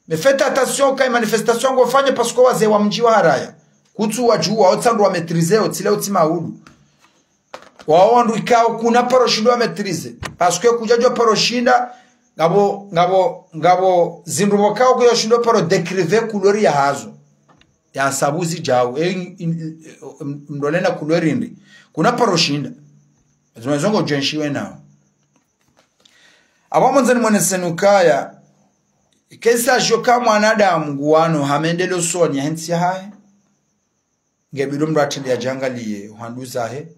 mais faites attention ka manifestation ngo fanya parce que wazee wa mdji wa haraya. Kutsu wadjuwa, otsandu wa maîtriser, otsile otsi maudu. Wao wandru ikao kuna paro shinda wa maîtriser. Parce que kudjadjwa paro shinda, ngapvo, ngapvo, ngapvo zindru pvokao kudjashinda paro décrire couleur ya hazo. Ya sabuzi djau, e, in, in, in, mdrole na couleur ndri. Kuna paro shinda. Zimwe zongo djenshiwe nao. Apvo mwandzani mwenesenu kaya, kesa sho ka mwanadamu nguwano hamendeleo usoni ya hentsi hahe. Nge bidu mdru atrende ya djangaliye, uhandu zahe,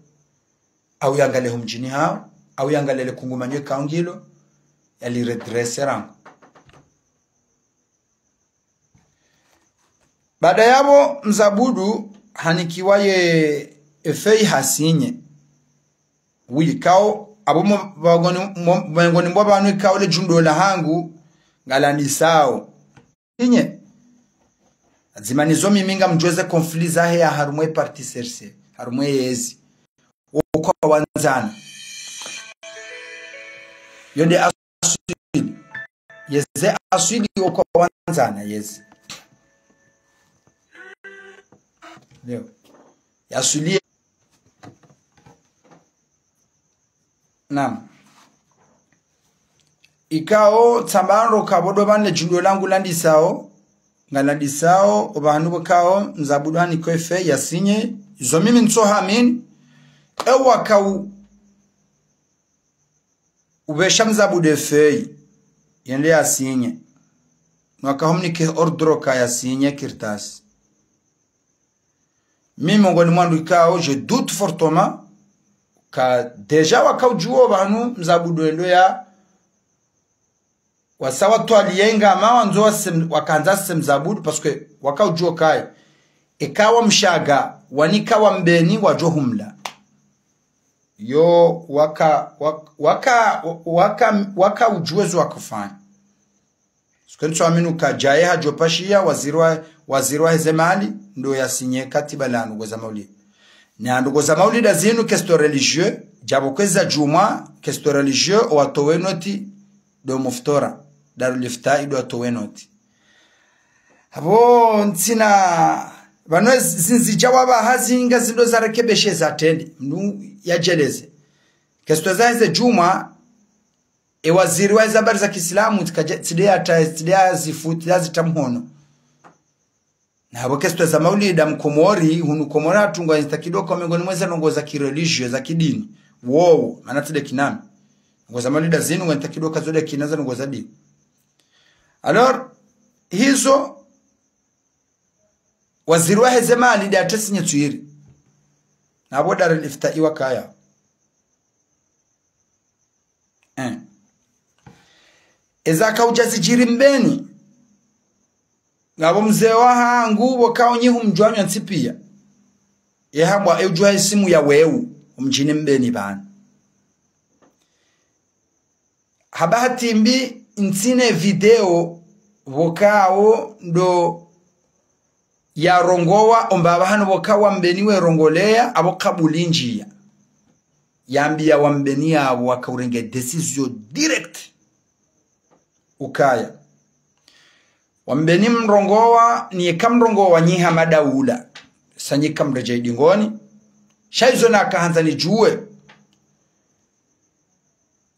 au yangalie ho mdjini hao, au yangalie le kungumanyo kao ngilo, ya li redresser rangu. Baada yapvo mzabudu hanikiwa ye feuille hasinye. Oui, kao, apvo mo, pvangoni, mo, pvangoni mbwa pvanu kao le djundro la hangu, ngalandisao. Sinye. Adzima nizo mimi ngamdjuwe ze conflit zahe ya harumwe parti C R C, harumwe yezi. Okwa wandzana. Yo nde aswili. Yeze aswili okwa wandzana, yeze. Leo. Yaswili. Naam. Ikao tsamba ndo kapvo ndo pvanu le djundro langu landisao, ngalandisao, opvahanu pvokao, mzabudu hanike feuille yasinye, zo mimi ntso hamini, e wakao, upvesha mzabudu e feuille, yende yasinye, nwaka homnike ordre ka yasinye kartasi. Mi mongoni mwa wandru ikao, je doute fortement, ka déjà wakao udjuwa pvanu mzabudu endo ya, wasa watwaliye ngama wandzo wase m-, wakandza se mzabudu, parce que wakao udjuwa kaye. Eka wa mshaga, wanika wa mbeni, wadjo humla. Yo, waka, wak-, waka, waka, waka udjuwa zo wakofanya. Siku ntsu amini uka djaye hadjo pashiya, waziri wa, waziri wa heze mali, ndo yasinye katiba la ndrongoo za maulida. Na ndrongoo za maulida zinu, question religieux, djapvo kwezi za djumwa, question religieux, owatowe noti, ndo muftora, Darul Ifta, ndo watowe noti. Apvo ntsina, pvanu ezi, zinzi djawa pvaha zinga zindo zarekebeshe zatrende, mndru yadjeleze. Question za heze djumwa, e waziri wa heze habari za kiislamu, tsikaja, tside yata, tside yazifuti, yazitra mhono. Na apvo question za maulida mkomori, hunu Komori hatru ngwa ntakido ka mengoni mwa ze ndrongoo za kireligieux, za kidini. Wowo, mana tside kinami. Ndrongoo za maulida zinu ngwa ntakido ka zo de kina za ndrongoo za dini. Alors, hizo, waziri wa heze mali de atre sinye tswiri. Na apvo Darul Ifta iwakaya. Eh. Eza kaudja zidjiri Mbeni. Ngapvo mze wahangu, pvokao nyi humdjuwa nyontsi piya. Ye hambwa e udjuwa isimu ya weu, omdjini Mbeni pvanu. Ha bahati mbi, ntsina video, pvokao ndo yarongowa, omba pvahanu pvokao wa Mbeni werongoleya, apvo kabuli ndjiya. Yambiya wa Mbeni yapvo wakaurenge décision directe. Ukaya. Wa Mbeni mrongowa, ni eka mrongowa nyi hama daula. Sa nyi kamredja idingoni. Sha izo nakahandza nidjuwe.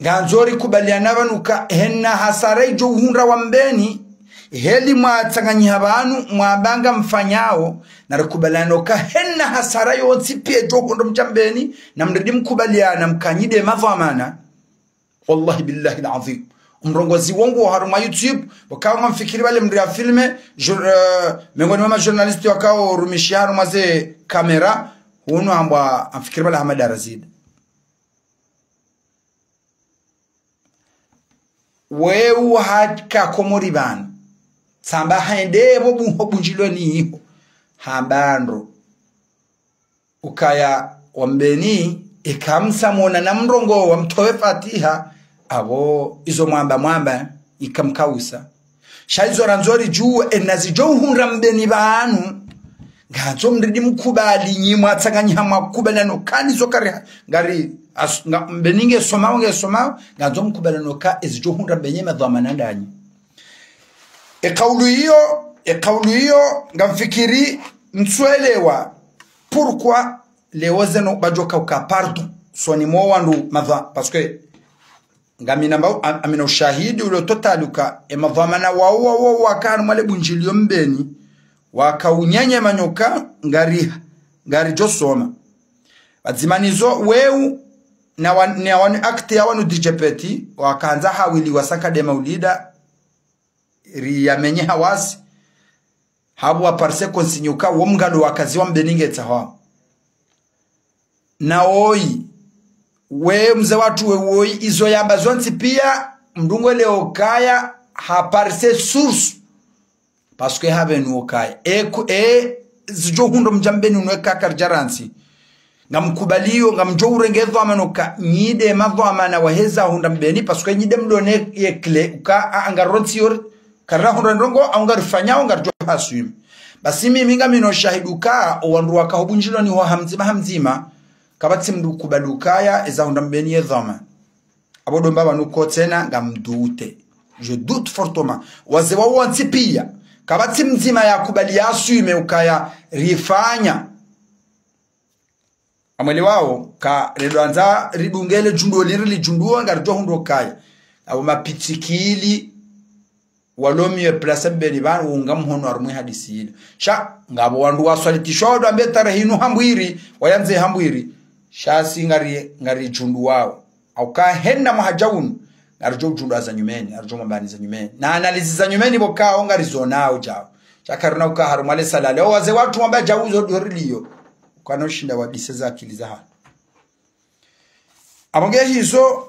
Ngandzo rikubaliana pvanu ka hena hasara idjo uhundra wa Mbeni, heli mwatsanganyiha pvanu, mwabanga mfanyao, na rikubaliana ka hena hasara yontsi piya idjo uhundra mdja Mbeni, na mridi mkubaliana mkanyide madhwamana. Wallahi billahi al-azim. Mrongozi wongu wa harumwa YouTube, wakao ngamfikiri pvale mndru ya filme, jour-, eh, mengoni mwa ma journaliste wakao rumishi harumwa ze kamera, hunu hambwa ngamfikiri pvale Hamada Razida. Weu haka Komori pvanu. Tsamba hende pvo bu-, ho Bundjiloni iho. Hamba ndro. Ukaya wa Mbeni, eka msamona na mrongowa mtowe fatiha, apvo izo mwamba mwamba, ika mkausa. Sha izo randzo ridjuwe, ena zidjo hundra Mbeni pvanu. Ngandzo mridi mkubali, nyi mwatsanganyiha mwakubali ano kani zo kari, ngari, as-, nga, Mbeni nge somao, nge somao, ngandzo mkubali ano ka, ezidjo hundra Mbeni madhwamana ndanyi. E kaulu iyo, e kaulu iyo, ngamfikiri mtsuelewa. Pourquoi leo zeno badjo kauka pardon? Soni mo wandru madhwa-, parce que ngamina mba-, am-, amina ushahidi ulo total uka, e madhwamana wao, wao, wao, waka harumwa le Bundjilio Mbeni, waka unyenye manyoka, ngari, ngaridjo soma. Pvadzima nizo, weu, na wan-, na wanu acte ya wanu D J Peti, wakandza hawili wasaka de maulida, riyamenye hawasi, hapvo waparise consigne uka wo mgalo wakazi wa Mbeni ngetsa hwa. Na woyi, we mze watru we woyi, izo yamba zontsi pia, mndru ngweleo kaya, haparise source. Parce que hapvenu okaya. E ku-, e, zidjo hundra mdja Mbeni unwe kaka ridjarantsi. Ngamkubaliyo, ngamdjo urenge dhwamana uka, nyi de madhwamana waheza hundra Mbeni, parce que nyi de mdone ye clé, uka a, a ngarontsi yori, karahundra ndrongo, au ngarifanyao, ngaridjo haswimi. Basi mimi ngamino shahidi uka, o wandru waka ho Bundjiloni ho hamdzima, hamdzima, kapvatsi mndru kubali ukaya, eza hundra Mbeni ye dhwamana. Apvo ndo mba pvanu ko tsena ngam doute. Je doute fortement. Wazee wao wontsi pia. Kapvatsi mdzima yakubali yaswime ukaya rifanya. Amwelewao, ka ridjwandza ridunge le djundu liri lidjunduwa ngaridjo hundro kaya. Apvo mapitsikili, walo miyo place Mbeni pvanu, wunga mhono harumwa ye hadisi ile. Sha, ngapvo wandru waswalitishwa wandru wambe tarehi inu hambwiri, wayandze hambwiri. Sha si ngari, ngaridjunduwao. Au ka hena mwaha dja unu, ngaridjo udjunduwa za nyumeni, ngaridjo mwambani za nyumeni. Na analyse za nyumeni pvo kao ngarizonao djao. Sha karina uka harumwa le salale. O wazee watru wamba djao zo ndo riliyo. Ukana ushinda wadise za akili za hanu. Apvo nge hizo,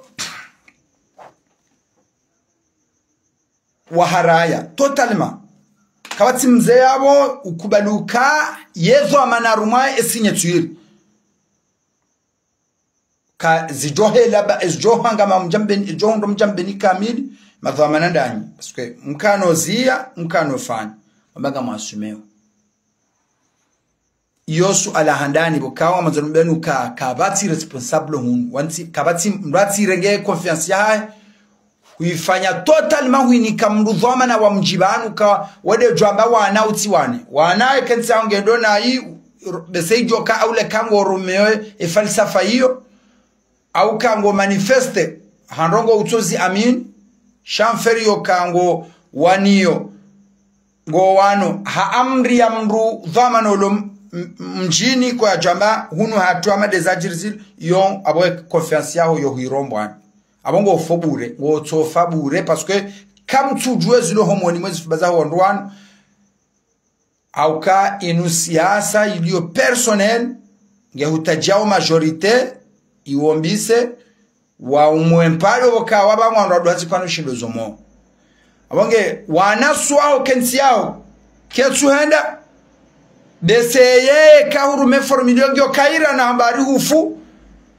waharaya, totalement. Kapvatsi mze yapvo ukubali uka ye dhwamana harumwa e signature. Ka zidjo hela ba, zidjo hangama mdja Mbeni, zidjo hundra mdja Mbeni kamili, madhwamana ndanyi. Parce que mkano ziya, mkano fanya. Wamba ngamwaswimeo. Iyo suala handani pvo kawa mandzano Mbeni uka, kapvatsi responsable hunu. Wantsi, kapvatsi, mndru atsi renge confiance yahahe. Huifanya totalement huinika mndru dhwamana wa mdji pvanu ka wade djwamba wana utsi wane. Wana ekentsi yangu ndo na hii, bese idjo ka aule kango rumeo e falsafa iyo. Au kango manifeste, handrongo utsozi amin, shamferi yo kango waniyo, ngo wano, ha amri ya mndru dhwamana olo m-, m-, mdjini kwa djwamba, hunu hatru ama dezadjirizil, yo, apvo e confiance yaho yo huirombwani. Apvo ngo fo bure, ngo tsofa bure, parce que kamtsudjuwe zilo homoni mwezi fubaza ho wandru wanu, au ka inu siasa iliyo personnel, nge hutadjao majorité, iwombise, wa umwe mpalo woka waba ngwandro adwatsi kwano shindo zomo. Apvo nge, wana swao kentsi yao, ketsu henda, bese yeye ka hurume formule yo ngiyo kaira na hambari hufu,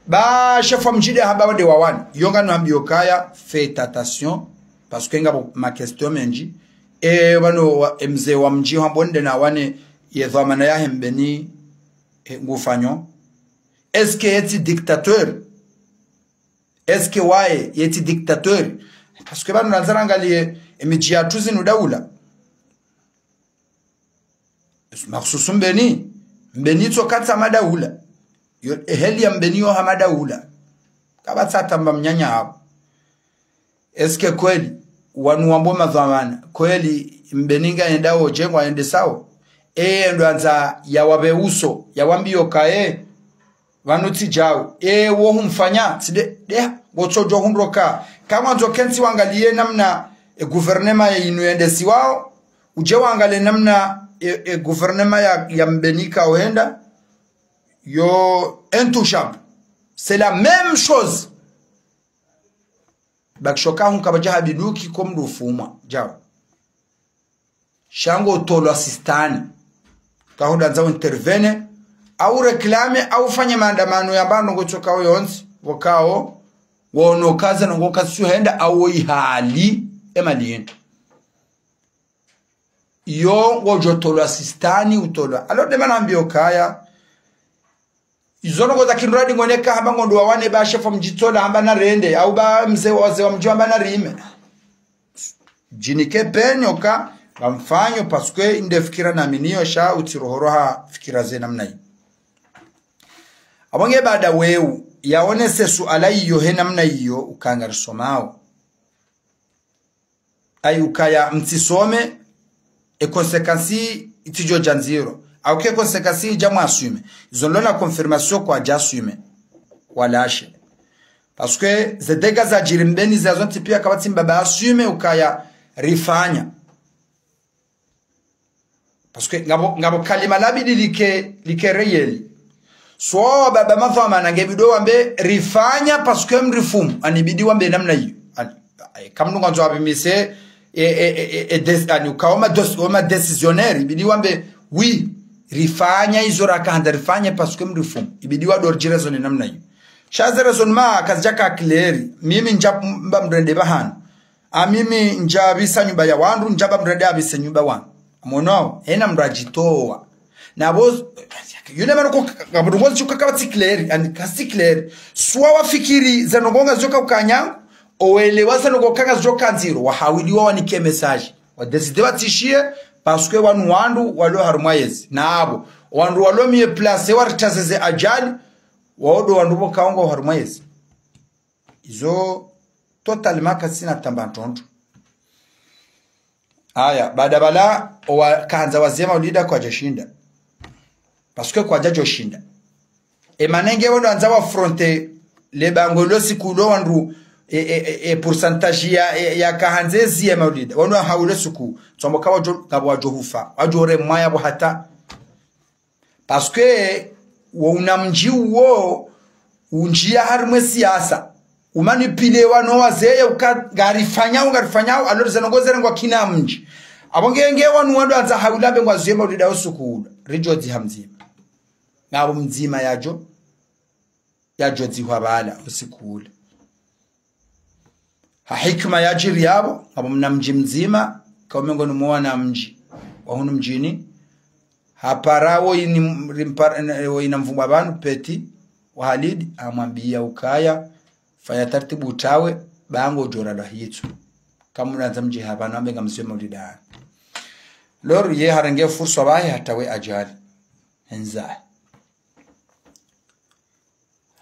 ba chef wa mdji de hamba wade wawani. Yo ngano hambiyo kaya, faites attention, parce que ngapvo ma question mendji, e, pvanu wa, e mze wa mdji hambwa nde na wane ye dhwamana yahe Mbeni, e, ngufanyo. Est-ce que yetsi dictateur? Est-ce que waye yetsi dictateur? Parce que pvanu nandzara ngaliye, e midji yatru zinu daula. Makhususu Mbeni, Mbeni tso katsa madaula. Yo, e heli ya Mbeni yo ha madaula. Kapvatsa tamba mnyanya apvo. Est-ce que kweli, wanu wambo madhwamana, kweli Mbeni ngayendao dje ngwayendesao? Eye ndo andza yawapve uso, yawambiyo kaye, pvanu tsi djau. E, wo humfanya, tsi de, de, ngotsodjo hundro ka, Kamwandzo kentsi wangaliye namna e gouvernement ya inu yendesiwao, udje wangaliye namna e, e gouvernement ya, ya Mbeni ikao henda, yo intouchable. C'est la même chose. Bakisho kahu nkapvadja habiduki ko mdru ufumwa, djao. Sha ngo utolwa sistani. Kahu ndandza u intervenir, au réclamer, au ufanye maandamano yamba ndrongoo tsoka yontsi, pvokao, wono kaza ndrongoo kazi tsuhenda, au ihali, e mali yinu. Iyo ngodjo tolwa sistani, utolwa. Alors, de mana nambiyo ukaya, izo ndrongoo za kinradi ngoneka hamba ngondo wawane ba shefu mdji tsola hamba narende, au ba mze wa wazee wa mdji hamba narime. Djinike peni oka, ba mfanyo, parce que inde fikira naminiyo sha utsi rohoro ha fikira ze namna iyo. Apvo nge baada weu, yaonese suala iyo he namna iyo ukaya ngarisomao. Ayi ukaya mtsisome, e conséquence itsidjo dja ndziro. Au ke conséquence idja mwa assumer. Izo nilo na confirmation kwadja assumer. Walashe. Parce que ze dégâts zadjiri Mbeni za zontsi pia kapvatsi mbaba assumer ukaya rifanya. Parce que ngapvo, ngapvo kalima labidi like, like réel. Swa baba madhwamana ngebidi wambe rifanya parce que mrifumu. Ani ibidi wambe namna iyo. Ani, eh, kamdru ngwandzo apvimise, e, e, e, e, e, des-, ani ukao ma dos-, o ma décisionnaire, ibidi wambe, oui, rifanya izo raka handa rifanye parce que mrifumu. Ibidi wadorjire zo ne namna iyo. Sha ze raisonnement kazidjaka clair. Mimi ndjamba mrende pvahanu. A mimi ndjapvisa nyumba ya wandru, ndjamba mrende apvise nyumba wandru. Mwono, hena mdru adjitowa. Na pvo, yule manu ko, kapvudungo zishuka kapvatsi clair, ani katsi clair. Swa wafikiri ze ndrongoo ngaziyoka ukanyangu, owelewa ze ndrongoo ka ngaziyoka ndziro, wahawiliwa wanike message. Wa décider watsishiye, parce que wanu wandru walo harumwa yezi. Na apvo, wandru walo mieux placés waritazeze ajali, wao ndo wandru pvokao ngo harumwa yezi. Izo totalement katsina tamba ntrondro. Aya, baada pvala, owa, kahandza waziye maulida kwadjashinda. Parce que kwadjadjoshinda. E mana nge wandru wandza wa affronter le bango lo siku lo wandru, e, e, e, e pourcentage ya, ya, ya kahandze ziye maulida. Wandru wahawu lo siku, tsombo ka wadjo, ngapvo wadjo hufa. Wadjo remwa yapvo hata. Parce que wo unamdji uwo, undjia harimwe siasa. Umanipuler wanu wazee uka ngarifanyao, ngarifanyao, alors ze ndrongoo zirengwa kina mdji. Apvo nge, nge wanu wandru wandza hawulambe ngwaziye maulida usiku ula. Ridjo dziha mdzima. Ngapvo mdzima yadjo, yadjo dzihwa pvala usiku ula. Ha hikima yadjiri yapvo, ngapvo mnamdji mdzima, kaume ngoni mwa wanamdji wa hunu mdjini, hapara wo ini, rimpara, wo ina mvumbwa pvanu, petit, wa Halidi, amwambiya ukaya, fanya tartibu utawe, ba ngodjo ralwa hitswa. Kamwandza mdje hapvanu, ambe ngamziye maulida. Alors, ye harenge fursa pvahe hatawe ajali. Hendza.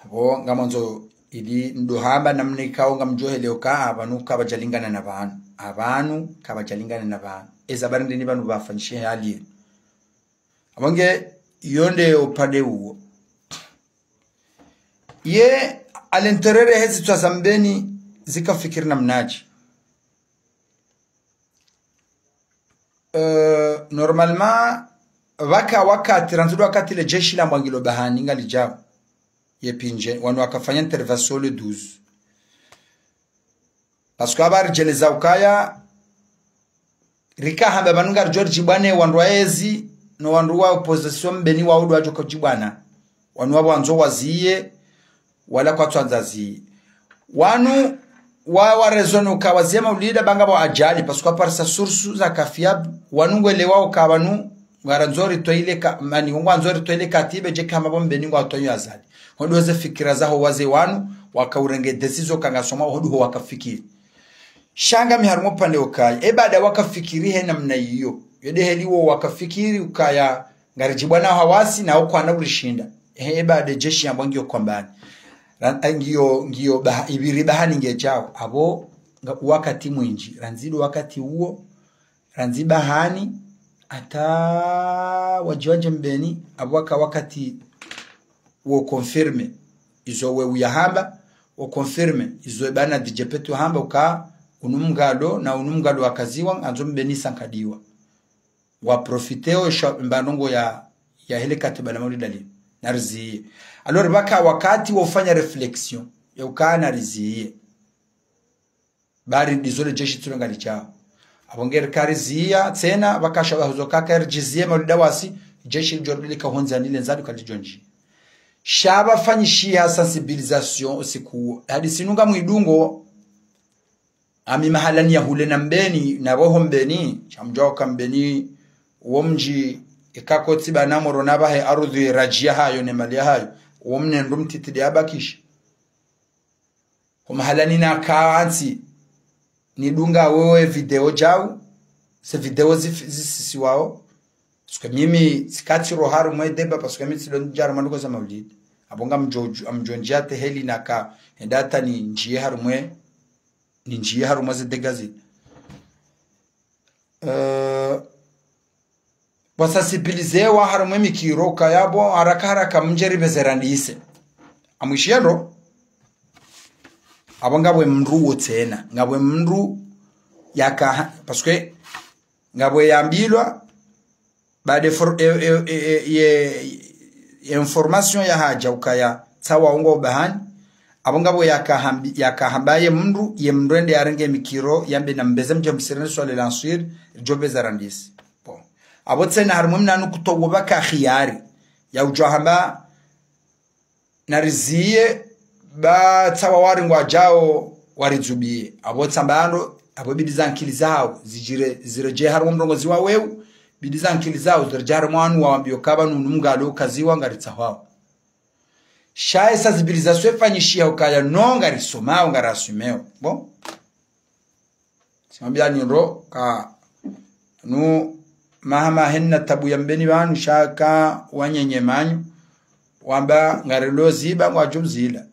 Apvo ngamwandzo ili ndo hamba namna ikao ngamdjohelewa uka, apvanu kapvadjalingana na pvanu. Apvanu kapvadjalingana na pvanu. Eza bari ndeni pvanu pvafanyishiha hali yenu. Apvo nge, iyo nde upande uwo. Ye, à l'intérieur hezi tswa za Mbeni zikafikiri namnadje. Euh, normalement, pvaka wakati, randzi ndo wakati le jeshi la Mbwangilo Bahani ngalidjao. Ye pindje, wanu wakafanya intervention le douze. Parce que apvaha ridjeleza ukaya, rika hamba pvanu ngaridjo ridjibwane wandru wa yezi, no wandru wa opposition Mbeni wao ndo wadjo ka udjibwana. Wanu wapvo wandzo waziye, wala kwatsu wandza ziye. Wanu wa, wa raisonner uka waziye maulida ba ngapvo ajali, parce que aparisa source za kafiabu, wanu ngwelewao uka pvanu, ngarandzo ritowe ile ka, mani, ngwandzo ritowe ile katiba, dje kama pvo Mbeni ngwatoyo Azali. Ho ndo ze fikira zaho wazee wanu, wakaurenge décision ka ngasoma, ho ndo ho wakafikiri. Sha ngami harumwa upande ukaya, e baada wakafikiri he namna iyo. Yo nde heli wo wakafikiri ukaya, ngaridjibwana hawasi na ukwana urishinda. Ehe, e baada jeshi yambwa ngiyo Kwambani. Ran-, ngiyo, ngiyo Baha-, ibiri Bahani ngedjao. Apvo nga-, wakati mwindji. Randzi ndo wakati uwo. Randzi Bahani. Hata wadji wandje Mbeni. Apvo waka wakati wo confirmer. Izo we uyahamba. o confirme izo ebana D G P tu hamba uka unu mngalo na unu mngalo wakaziwa, ngandzo mbeni sankadiwa. Wa profite o sha mba ndrongo ya, ya hele katiba la Maulida linu. Nariziye. Alors, pvaka wakati wa ufanya réflexion, ya uka nariziye. Bari ndizo le jeshi tsulo ngalijao. Apvo ngeri kariziya, tsena, pvaka sha pvahuzo kaka eri jiziye Maulida wasi, jeshi lidjo rudi lika hondze anile ndzadu kalidjo ndji. Sha pvafanyishiha sensibilisation usiku uwo. Hadisi nunga mwidungo, ami mahalani ya hule na Mbeni, na pvoho Mbeni, sha mdjuwa uka Mbeni, uwo mdji, eka kotsi pvana moro na pvahe arudhi radji yahayo, ne mali yahayo, uwo mnendru mtiti de abakisha. Ho mahalani na kantsi, nidunga wewe video djau, ze video zif-, zisisiwao. Parce que mimi, tsikatsi roha harumwe débat, parce que mimi tsidjo ndjara maluko za Maulida. Apvo ngamdjo-, ngamdjo ndjia te heli naka, henda hata nindjie harumwe, nindjie harumwe ze dégâts zi. Eh, pvwasensibilisewa harumwe mikiro uka yapvo haraka haraka mdje ripveze randise. Amwishiya ndro, apvo ngapvwe mndru wo tsena, ngapvwe mndru yaka, parce que ngapvwe yambilwa, baada for-, e, e, e, e, ye, ye information yahadja ukaya tsawa ungo bahani, apvo ngapvo yakahambi-, yakahamba ye mndru, ye mndru ende yarenge mikiro, yambe na mbeze mdje msirene swale lanswiri, ridjo pveza randisi. Bon. Apvo tsena harimwe mnanu kutowo pvaka khiyari, ya udjo hamba, nariziye, ba tsawa wari ngwadjao, waridzubiye. Apvo tsamba ando, apvo bidi za nkili zao, zidjire, ziredje harimwe mrongozi wa weu, bidi za nkili zao, ziredje harimwe wanu wawambiyo kaba nunu mngalo kaziwa ngaritsaho. Sha ye sensibilisation ifanyishiha ukaya no ngarisomao, ngarasumeo. Bon. Simwambia ni ro ka nu mahama henna tabu ya Mbeni pvanu sha ka wanyenye manyu, wamba ngarilo ziba ngwadjo zila.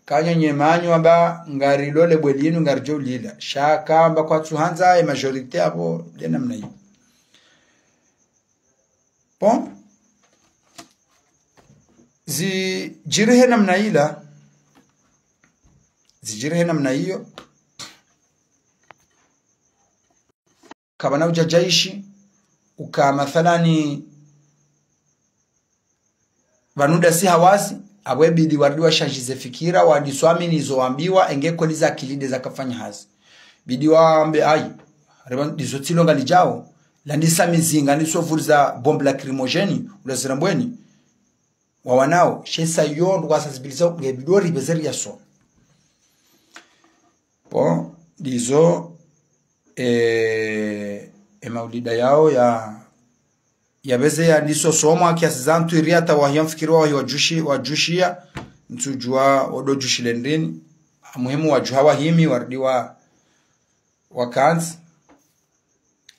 Ka nyenye manyu wamba ngarilo lebwe linu ngaridjo lila. Sha ka wamba kwatsu handza ye majorité apvo, nde namna iyo. Bon. Zidjiri he namna ila. Zidjiri he namna iyo. Kapvana udja djaishi, uka mathalani, pvanu dasi hawazi, apvo ibidi warudi washandjize fikira, wadiswamini izo wambiwa, enge kweli za akili de zakafanya hazi. Bidi wambe ayi, reba ndizo tsilo ngalijao, landisa mizinga, ndiso vuriza bombe lacrymogène, ula zirambweni, wawanao, sha isa yo ndo wasensibiliser, nge bidi ripveze riyaso. Bon, ndizo, eh, e maulida yao ya, yapveze ya ndiso somwa kiasi za ntsu iri hata wahiya mfikiri wahi wadjushi, wadjushiya, ntsudjuwa odo djushi lendrini, muhimu wadjuha wahimi, warudi wa, wakantsi.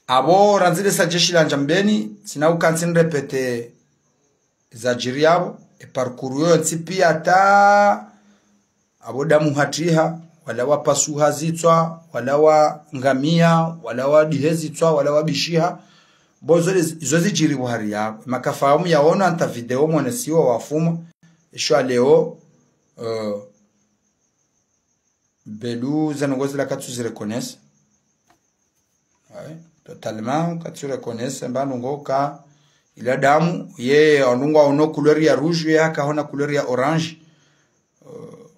Apvo randzile sa jeshi la Ndjambeni, tsina ukantsi nirépéter zadjiri apvo, e parcours yo ntsi piya hata, apvo damu hatriha, wala wapasuha zitswa, wala wangamia, wala wadihe zitswa, wala wabishiha. Bon, zo le, zo zidjiri pvo hari yapvo. Makafahamu yaono hata video mwonesiwa wafumwa. Isho leo, eh, Belu za ndrongo zila katsu zi reconnaître. Ouais, totalement, katsu reconnaître, mba ndrongo ka ila damu, ye, ondrongoo ono couleur ya rouge, ye haka hona couleur ya orange. Euh,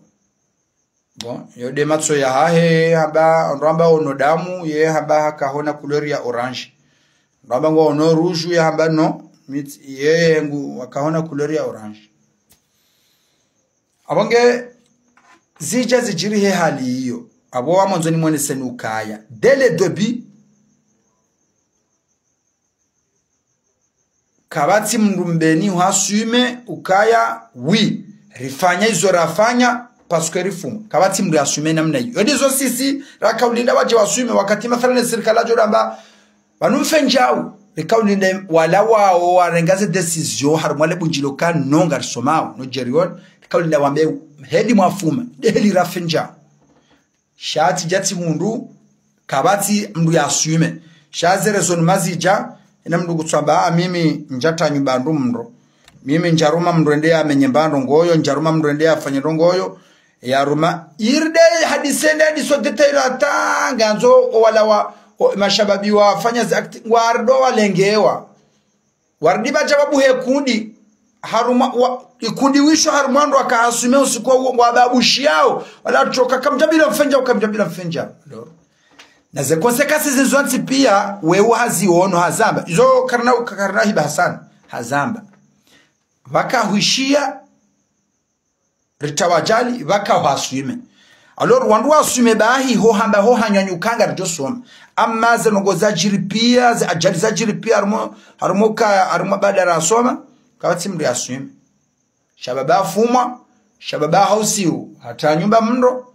bon, yo de matso yahahe, hamba, ondro hamba ono damu, ye hamba haka hona couleur ya orange. Ondro hamba ngo ono rouge, ye hamba no, mit-, ye ngu, haka hona couleur ya orange. Apvo nge zidja zidjiri he hali iyo. Apvo wa mwandzo nimwoneseni ukaya. Dès le début, kapvatsi mndru Mbeni hu assumer ukaya, oui, rifanya izo rafanya, parce que rifumwa. Kapvatsi mndru assumer namna iyo. Yo ndizo sisi, raka ulinda wadje wa assumer, wakati mathalani sirikali yadjo ramba, pvanu mfanyao, rika ulinda wala wao warenga ze décision, harumwa le bundjilo ka no ngarisomao, no djerion, rika ulinda wambe heli mwafuma, nde heli rafanyao. Sha tsi djatsi mndru, kapvatsi mndru ya assumer. Sha ze raisons mazidja, ina mndru kutsamba, ah, mimi ndjatranyu pvandru mndru. Mimi ndjaruma mndru ende yamenye mba ndrongo yo, ndjaruma mndru ende yafanye ndrongo yo, Ya ruma, irde hadise nde hadiso détail la tanga ndzo, o wala wa, o mashababi wafanya zi acte, ngwarido walengewa. Waridi baja babuhe kundi, harumwa, wa, ikundi wisho harumwa ndo waka assumer usiku wa, wa babushiyao, wala toka kamjabila mfenja, kamjabila mfenja. Ndo. Na ze conséquences zizo ntsi pia, wewe haziono hazamba. Izo karina, karina hiba Hassan, hazamba. Pvaka hwishiya, ritawajali, pvaka ho assumer. Alors, wandru wa assumer bahi, ho hamba ho hanyanyukanga ridjo soma. Amma ze ndrongo zajiri pia, ze ajali zajiri pia, harumwa, harumwa ka, harumwa baada rasoma, kapvatsi mndru ya assumer. Sha baba afumwa, sha baba hausiu, hata nyumba mndro,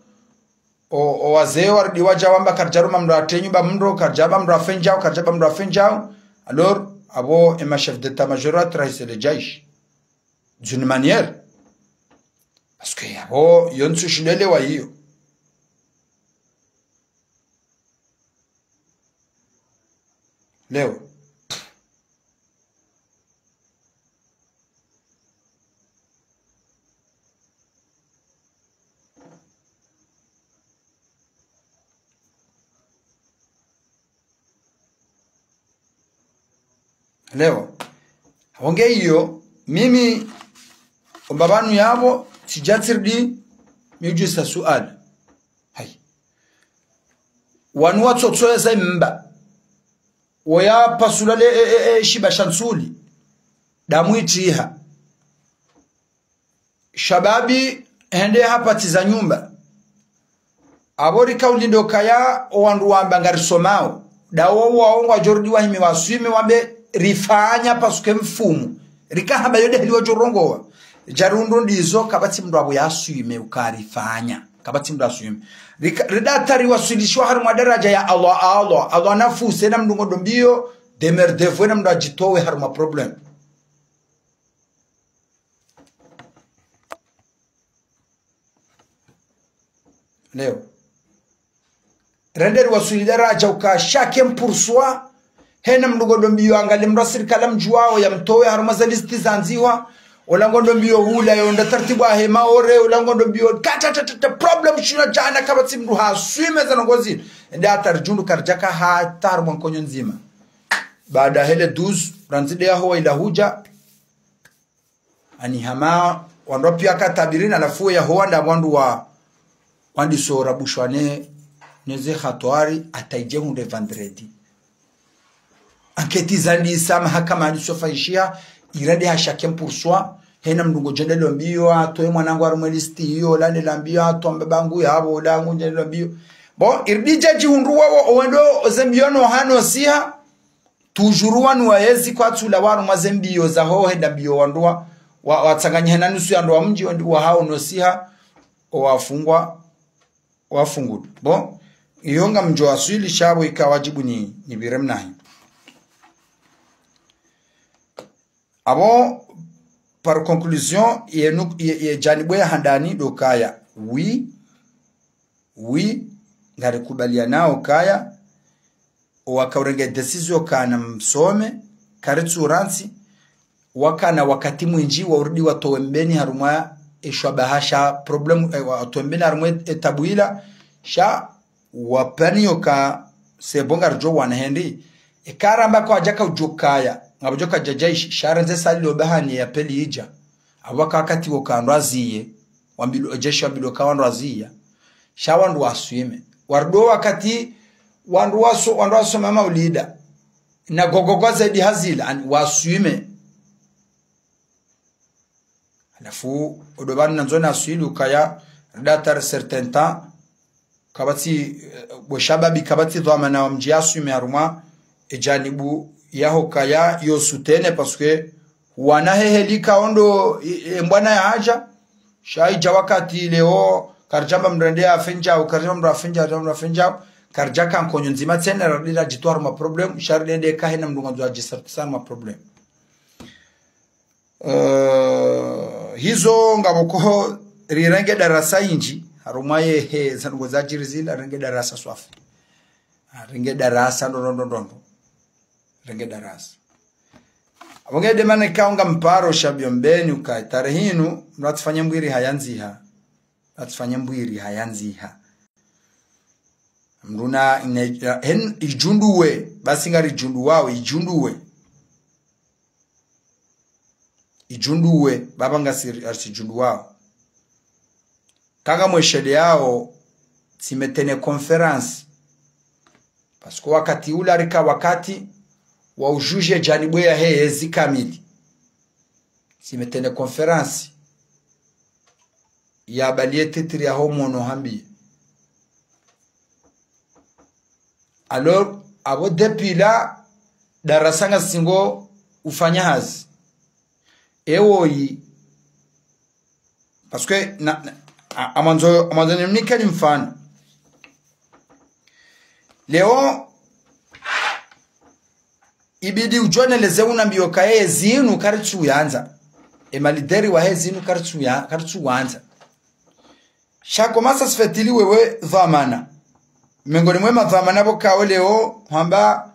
o, o wazee waridi waja wamba karidjaruma mndro hata nyumba mndro, karidjaba mndro afenjao, karidjaba mndro afenjao. Alors, apvo ema chef d'état-major watrahise le jaish. D'une manière. Parce que apvo, yo ntsu shilelewa iyo. Leo. Leo. Apvo nge iyo, mimi, ombapvanu yapvo, tsidja tsiridi, mi udjisa suala. Hayi. Wanu watsotsoeza imba. Woya pasula le, e, e, e, shiba sha ntsuli. Damu itsiha. Shababi hende hapatiza nyumba. Apvo rika ulindo kaya owandru wamba ngarisomao. Dawo wawo ngwadjorudi wahime waswime wambe rifanya pasuke mfumu. Rika hamba yo nde heli wadjorongowa. Djarundru ndizo kapvatsi mndru apvo yaswime uka rifanya. Kapvatsi mndru aswime. Rika, rida hata riwaswilishiwa harumwa daraja ya Allah, Allah. Allah nafuse na mndru ngondo mbiyo, démerdez-vous na mndru adjitowe harumwa problème. Leo. Rende riwaswili daraja uka chacun pour soi, hena mndru ngondo mbiyo angalie mndru wa sirikali amdjuwao yamtowe harumwa ze liste zandzihwa, ola ngondo mbiyo hula yonda taratibu ahe Maore, ola ngondo mbiyo, ka, ta, ta, ta, ta, problème shina djana kapvatsi mndru haswime ze ndrongo zinu. Ende hata ridjundru karidjaka hata harumwa nkonyo ndzima. Baada hele douze, randzi nde yaho wa ila hudja, ani hama, wandru wa pia katabirina, halafu ya ho wanda wandru wa, wandiso rabushwa ne, ne ze hatwari, hata idje hundre vendredi. Enquête zandisa, mahakama yandiso fanyishiha, irende ha chacun pour soi, hena mndru ngodjo nde lo mbiyo, atowe mwanangu harumwa liste iyo, lande la mbiyo, atowe mbabangu yapvo, langu nde lo mbiyo. Bon, iridi dja djihundru wawo, owendo, oze mbiyo no hano siha, toujours wanu wayezi kwatsula warumwa ze mbiyo zaho henda mbiyo wandru wa, wa, watsanganyihe na nusu ya wandru wa mdji wandru wahao no siha, owafungwa, wafungulwa. Bon, iyo ngamdjo waswili sha pvo ika wadjibu ni, nipvire mnahi. Apvo, par conclusion, ye nu, ye, ye djanibu ya handani ndo kaya. Oui, oui, ngarikubalianao kaya, owaka urenge décision kana msome, karitsu rantsi, wakana wakati mwindji wa uridi watowe mbeni harumwa eshwa bahasha problème, eh, watowe mbeni harumwa e, etabu ila, sha wapvaniyo ka c'est bon ngaridjo wana hendi. Eka ramba kwadjaka udjo kaya, ngapvo djo kadjadja ishi, sha randze sali lo bahani ya pveli idja. Apvo ka wakati wo ka wandru waziye, wambilwa, jeshi wambilwa ka wandru waziya. Sha wandru waswime. Warudi wakati wandru waso, wandru wasoma maulida. Na gogo gwa zaidi hazila, ani waswime. Halafu, odo pvanu nandzo naswili ukaya, rida hata certain temps, kapvatsi, eh, bo shababi kapvatsi dhwamana wa mdji yaswime harumwa, e djanibu yaho kaya yo soutenir, parce que wana hehelika ondo, e, e, mbwana ya haja, sha idja wakati leo, karidjamba mndru ende afenjao, karidjamba mndru afenjao, karidjamba mndru afenjao, karidjaka nkonyo ndzima tsena, rarira djitwa harumwa problème, sha rirende kahena mndru ngandzo adjisartisa harumwa problème. Eh, hizo ngapvo ko rirenge darasa indji, harumwa ye he, ze ndrongo zadjiri zila, rirenge darasa swafi. Ah, rirenge darasa ndo, ndo, ndo, ndo, ndo. Rirenge darasa. Apvo nge de mana ikao ngamparo sha pvo mbeni uka, tarehi inu, mndru atsifanye mbwiri hayandziha. Atsifanye mbwiri hayandziha. Mndru na, ne, hen, idjunduwe, basi ngaridjunduwao, idjunduwe. Idjunduwe, baba ngasi, aritsidjunduwao. Kanga mwesheleao, tsimetene conférence. Parce que wakati ula rika wakati, wa ujuge janibu yahe yezi kamili. Tsimetene conférence. Ya baliye titre yaho mwono hambiye. Alors, abo depuis là, darasa ngasi ngo ufanya hazi. Ewoyi, parce que na, na, a, amandzo, amandzo nimnikeni mfano. Leo, ibidi udjoneleze unambiyo kaye zinu karitsuyandza. E malideri wahe zinu karitsuya, karitsuwandza. Sha ko masa sifetili wewe dhwamana. Mengoni mwe madhwamana pvo kawo leo, hwamba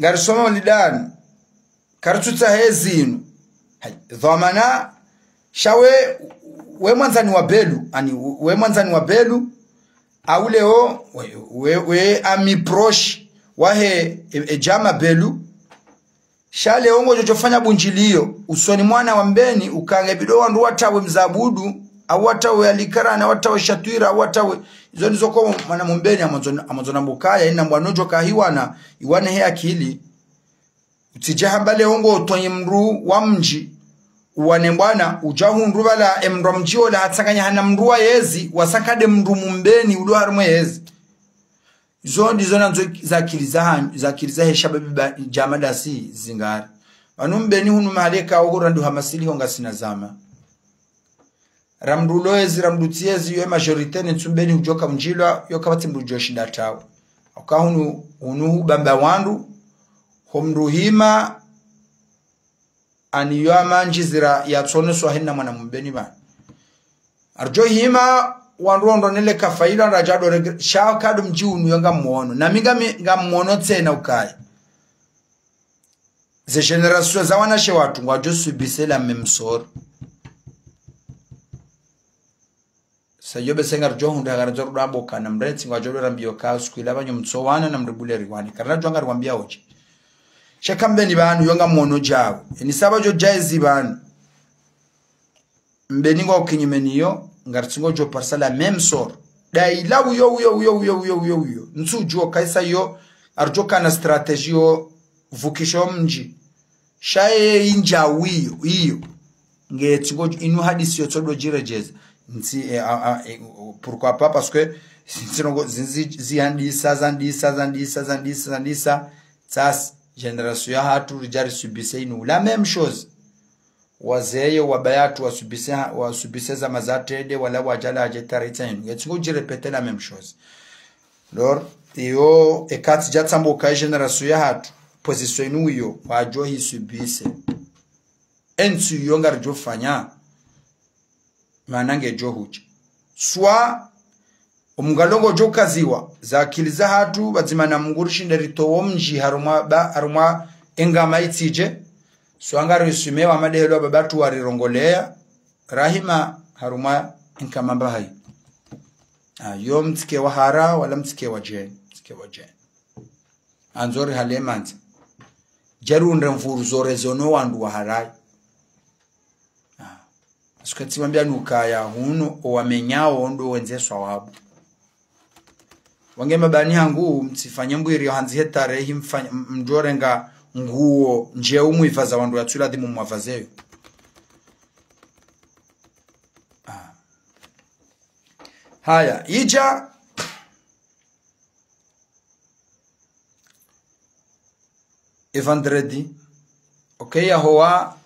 ngarisoma ulidani. Karitsutsaha ezinu. Hayi, dhwamana, sha we, we mwandzani wa Belu, ani, we mwandzani wa Belu, au leo, we, we, we ami proche, wahe, e, e djama Belu, sha leo ngodjo djofanya bundjiliyo, usoni mwa wana wa Mbeni, ukaya nge bidi wandru watawe Mzabudu, au watawe Alikarana, watawe Shatwira, au watawe, izo nizo ko mwana Mbeni, amandzo, amandzo nambe ukaya, ina mbwana udjo kahiwana, iwane he akili. Utsidje hamba leo ngo tonye mndru wa mdji, uwane mbwana, udja hundru pvala, e mndru wa mdji ola, hatsanganya hana mndru wa yezi, wasakade mndru Mbeni, ulo harumwa yezi. Izo ndizo nandzo zakili za han-, zakili zahe shababi ba, djama dasi zingari. Pvanu Mbeni hunu mahaleka oho randu hamasili ho ngasina zama. Ra mndru ulo yezi, ra mndru tsi yezi, yo majorité ne ntsu Mbeni hudjoka mdjilwa, yo kapvatsi mndru udjoshinda tawe. Oka hunu, hunu hubamba wandru, ho mndru hima, ani yo amandji zira yatsoneswa hena mwana Mbeni pvanu. Aridjo hima, wandru wandru wanele kafaila, radja do regre-, sha kado mdji unu yo ngamwono. Na mi ngami, ngamwono tsena ukaya. Ze génération za wanashe watru, ngwadjo subir la même sort. Sa yo be se ngaridjo hundra, ngaridjo rudwa mboka, na mretsi ngwadjo do rambiyo ka, siku ila pvanyu mtsowana, na mribule riwani. Karina djo ngariwambiya oje. Sha ka Mbeni pvanu, yo ngamwono djawo. Eni saba djo djayezi pvanu. Mbeni ngwa ukinyumeni yo, ngaritsi ngodjo parisa la même sort. Daila uyo, uyo, uyo. Ntsu djuo kaisa yo, aridjo kana stratégie yo, vukisho mdji. Sha ye indja wiyo, iyo. Nge tsi ngodjo, inu hadisi yo tsodo djiredjeza. Ntsi, eh, a, a, eh, pourquoi pas, parce que, ntsi nongo, zinzi, ziandisa, zandisa, zandisa, zandisa, zandisa. Tsasi, génération ya hatru, ridja risubise inu. La même chose. Wazee yo wabaya hatru wasubise ha-, wasubise zama za trede, wala wadjala adje taritsa inu. Nge tsi ngodjo djirépéter la même chose. Alors, iyo, eka tsidja tsambuka génération ya hatru, position inu iyo, wadjo hisubise. Entsu iyo ngaridjo fanya, mana ngedjo hudja. Swa, omngalo ngodjo kaziwa, za akili za hatru, pvadzima na Mngu rishinde ritowo mdji harumwa ba, harumwa engama itsidje. Swa ngarisumewa madehelo wa baba hatru warirongoleya, rahima harumwa enkama mba hayi. Ah, yo mtsike wa hara, wala mtsike wa djeni, mtsike wa djeni. Andzo rihale mandzi. Djari undre mvuru zo rezono wandru wa harayi. Ah. Asuka tsimwambia nukaya hunu owamenyao ndo wendze swawabu. Wange mabani hangu, mtsifanye mbwiri yo handzi he tarehi mfanya, m-, mdjorenga nguo ndje umwiva za wandru yatsuladhimu mwavazeyo. Ah. Haya, idja e vendredi. Ok, yahowa,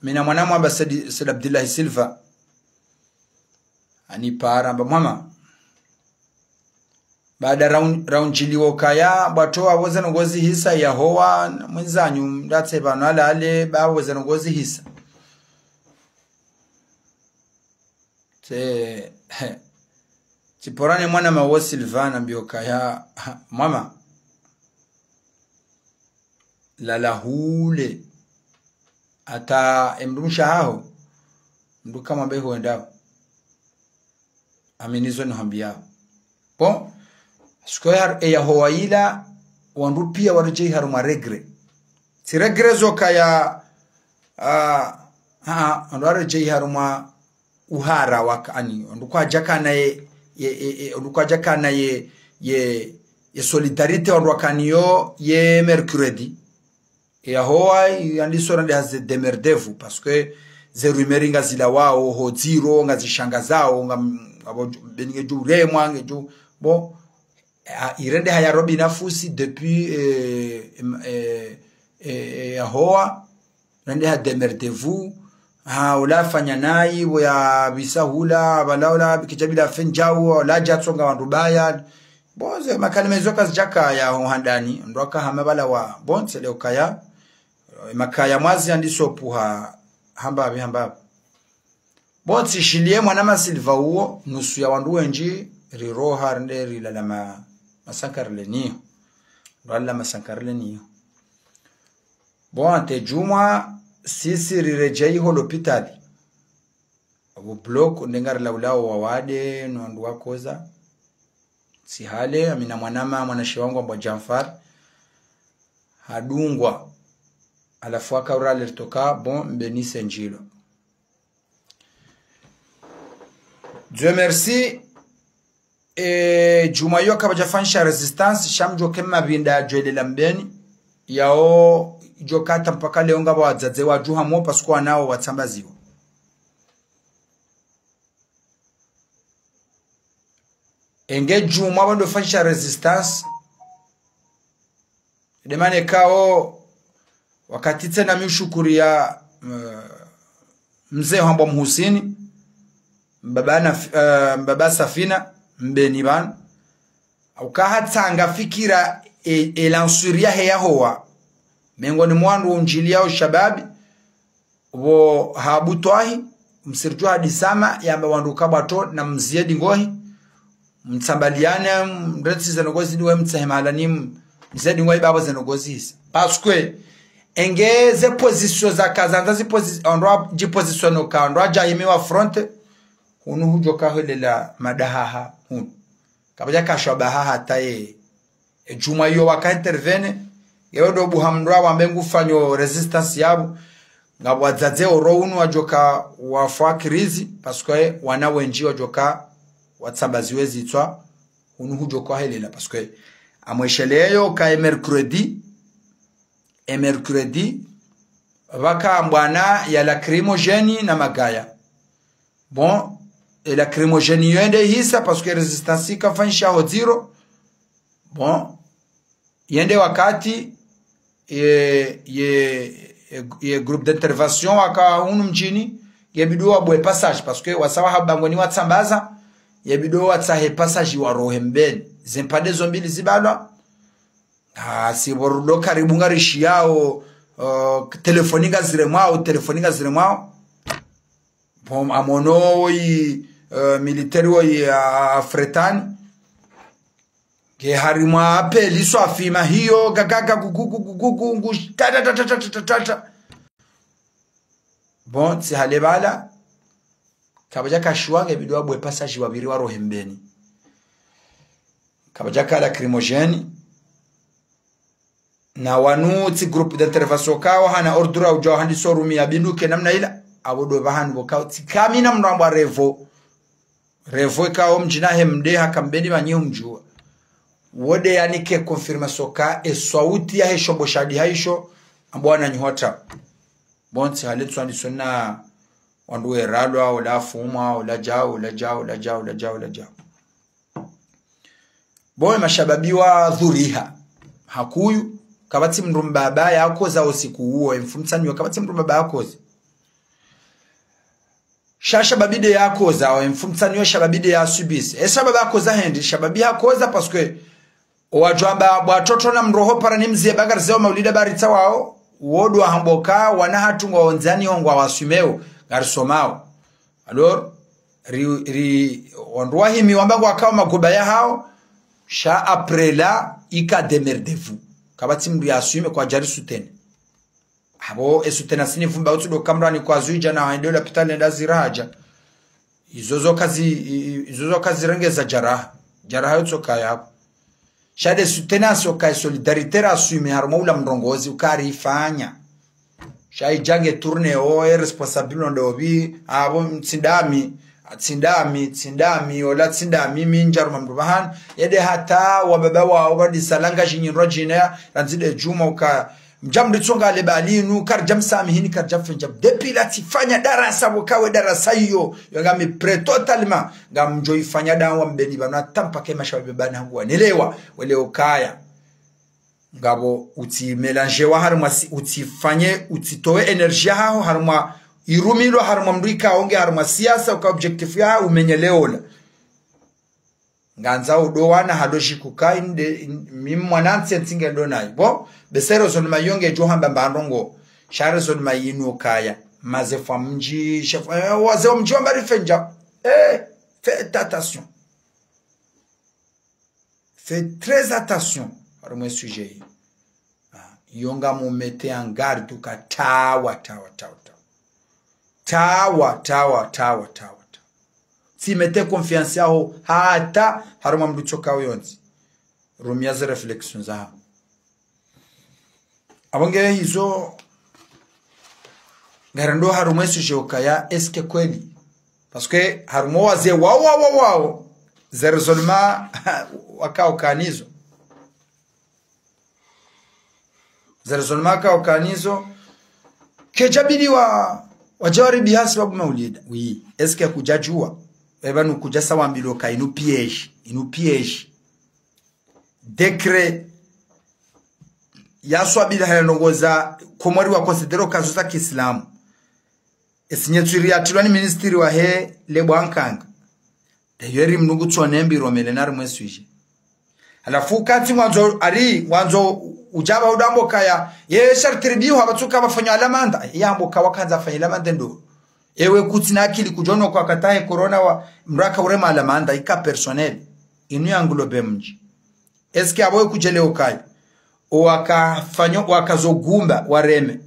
mi na mwana mwamba Said, Said Abdillahi Silva. Anipara, amba mwama. Baada raun-, raundjiliwa ukaya, bwato waweze nongozi hisa yahowa, na mwenzanyu, ndatse pvanu alale, ba weze nongozi hisa. Tse, he. Tsiporane mwana mawo Silvana mbio kaya, ha, mwama. Lala hule. Ata emdrumshe haho. Mdru kamwambe huendao. Amini zo nihwambiyao. Bon, siku ya, e yahowa ila, wandru piya waredjeyi harumwa regret. Tsi regret zo kaya, ah, ah, wandru waredjeyi harumwa uhara waka ani, wandru kwadjakana ye, ye, ye, ye, wandru kwadjakana ye, ye, ye solidarité wandru wakanayo ye mercredi. E yahowa, yandiso rendeha ze démerdez-vous, parce que ze rumeur ngazilawao, ho dziro, ngazishangazao, nga, nga bo, beni ngedjo uremwa, ngedjo, bon, a, irendeha ya robi nafusi depuis, eh, em, eh, eh, eh, yahowa, rendeha démerdez-vous, ha, ula fanya nayi, bo ya bisa hula, bala ula, bikija bila fendjau, ula jatsonga wandru baya. Bon, ze makalima zo kazidjakaya ho handani, ndo aka hama bala wa, bon, tsele ukaya, makaya mwazi yandiso puha, hamba abi, hamba abi. Bon, tsishiliye mwana masilva uwo, nusu ya wandru wendji, riroha rende rilala ma, masankarile niyo. Ralala masankarile niyo. Bon, ate djumwa, sisi riredjeyi ho lopitali. Abo bloc, ndenga rilaulao wawade, no wandru wakoza. Tsi hale, amina mwanama, mwanashe wangu ambwa Djanfar. Hadungwa. Halafu aka urale ritoka, bon, mbeni sendjilo. Dieu merci. E, djumwa iyo kapvadjafanyisha résistance, sha mdjoke mabinda yadjwelela mbeni. Yao, idjo kata mpaka leo ngapvo wadzadze wadjuha mo, parce que wanao watsambaziwa. Enge djumwa pvandofanyisha résistance. Demane kao, wakati tsena mi ushukuriya, eh, mze hambwa Muhusini, mbaba na, eh, mbaba Safina, mbeni pvanu. Uka hatsanga fikira e, e lansuri yahe yahowa. Mengoni mwa wandru undjiliyao shababi, pvo ha Butwahi, msiridju hadisama, yamba wandru kabwato na mziye dingohi, mtsambaliyane, mrentsi ze ndrongozi ndiwe mtsahe mahala ni m-, mziye dingohi babo ze ndrongozi hisa. Parce que, enge ze position za kazandza zi posi-, wandru wa, dji position no ka, wandru wa djahimi wa fronte, hunu hudjo kahelela madahaha, hunu. Kapvadja kashwa baha hata ye. E djumwa iyo waka intervenir, yewe ndo buha mndru wambe ngufanyo résistance yapvo, ngapvo wadzadze oro unu wadjoka wafwa crise, parce que wana wendji wadjoka watsambaziwe zitswa, unu hudjo kahelela, parce que amwesheleyo ka e mercredi, e mercredi, pvaka mbwana ya lacrymogène na magaya. Bon, e lacrymogène iyo yende hisa, parce que résistance ikafanyisha ho dziro. Bon, yende wakati, ye, ye, ye, ye groupe d'intervention waka hunu mdjini, yebidi wabwe passage, parce que wasawa ha bangweni watsambaza, yebidi watsahe passage warohe mbeni. Ze mpande zo mbili zibalwa. Ah, si pvo rudo karibu ngarishiyao, uh, telefoni ngaziremwao, telefoni ngaziremwao. Bon, amono woyi, eh, militaire woyi, a, a, Fretani. Nge harimwa appel iswa fima hiyo, gagaga, gugugu, gugugu, ngu, ta, ta, ta. Bon, tsi hale bala. Kapvadja kashuwa ngebidi wabwe passage wapviri warohe mbeni. Kapvadja ka lacrymogène. Na wanu tsi groupe d'intervention kawo hana ordre udjo handiso rumiya binduke namna ila, apvo ndo pvahanu pvo kawo tsi kamina mndru ambwa Revo. Revo kawo mdjina he mde haka mbeni pvanyi humdjuwa. Wode yanike confirmation ka e swauti yahe shombo shadi haisho, ambwa wananyuhota. Bon, tsi hale tsu handiso na wandru weralwa, ola fumwa, ola djao, ola djao, ola djao, ola djao, ola djao. Bon, mashababi wadhuriha. Hakuyu, kapvatsi mndru mbaba yakoza usiku uwo, e mfumtsanu yo, kapvatsi mndru mbaba yakoza. Sha shababi nde yakoza, e mfumtsanu yo shababi nde yasubisi. E shababi yakoza hendi, shababi yakoza parce que owadjwamba bwa toto na mroho para ni mziye bagari zeo maulida baritsa wao, wodo wahamboka, wana hatru ngwa ondzani ho ngwa wasumeo, ngarisomao. Alors, ri, ri, wandru wahimi wamba ngwakao magoba yahao, sha après là, ika démerdez-vous. Kapvatsi mndru yasume kwadjari soutenir. Apvo, e soutenir sini vumba utsu ndo kamrani kwa zuidja na hende lapitali nda zira hadja. Izo zo kazi, i-, i-, izo zo kazirengeza jaraha. Jaraha yotsoka yapvo. Sha de soutenance uka ye solidarité raswime harumwa ula mrongozi uka rifanya. Sha idja nge tourner o e responsable ndo pvi, apvo tsi ndami, tsi ndami, tsi ndami, ola tsi ndami, mi ndja harumwa mndru pvahanu. Yende hata wababa wao pvandisa langa djinyindrwa djina, randzi de djuma uka, mdja mritsonga le bali inu, karidja msamihini, karidja mfenja. Depuis la tsifanya darasa, pvo kawe darasa iyo, yo ngami prêt totalement, ngamdjo ifanya dawa mbeni pvanu, hata mpaka e mashababi pvanu hangu wanelewa, wele ukaya. Ngapvo utsi mélanger wa harumwa si-, utsifanye, utsitowe énergie yaho harumwa irumilwa harumwa mndru ika onge harumwa siasa, uka objectif yaho umenye leola. Ngandzao udo wana ha logique uka inde, in-, mi mwanantsi ntsi nge ndo nayi. Bon, bese raisonnement iyo ngedjo hamba mba ndrongo. Sha raisonnement inu ukaya. Mazefu wa mdji, chef, eh, wazee wa mdji wamba rifenja. Eh, faites attention. Faites très attention. Harumwa e sujet yi. Ah, yo ngamu mettre en garde uka tawa, tawa, tawa, tawa. Tawa, tawa, tawa, tawa, tawa. Tsi mettre confiance yaho hata harumwa mndru tsoka uyontsi. Rumia ze réflexion zaho. Apvo nge izo, ngarendo harumwa e sujet ukaya, est-ce que kweli? Parce que harumwa wazee wao, wao, wao, wao, ze raisonnement waka ukanizo. Ze raisonnement waka ukanizo. Kedjabidi wa, wadja waribiha sababu maulida. Oui. Est-ce que kudjadjuwa? Eba nukudja sa wambilwa uka inu piège, inu piège. Décret ya swabila haya ndrongo za Komori wa considérer uka zo za kiislamu. E signature yatrilwa ni ministre wahe le bwankanga. D'ailleurs, mnungu tsone mbi romele na harumwa e sujet. Halafu kati ngwandzo, ari, ngwandzo udja pva udo amba ukaya, ye sharti ribiho apvatsuka pvafanywa alamanda. Ye amba uka wakandza afanye alamanda ndo. Ewe kutsina akili kudjono kwa katahe corona wa mndru aka urema alamanda, ika personnel. Inu ya nglobe mdji. Est-ce que apvo we kudjelewa ukaya? O wakafanyo, wakazo gumba, wareme.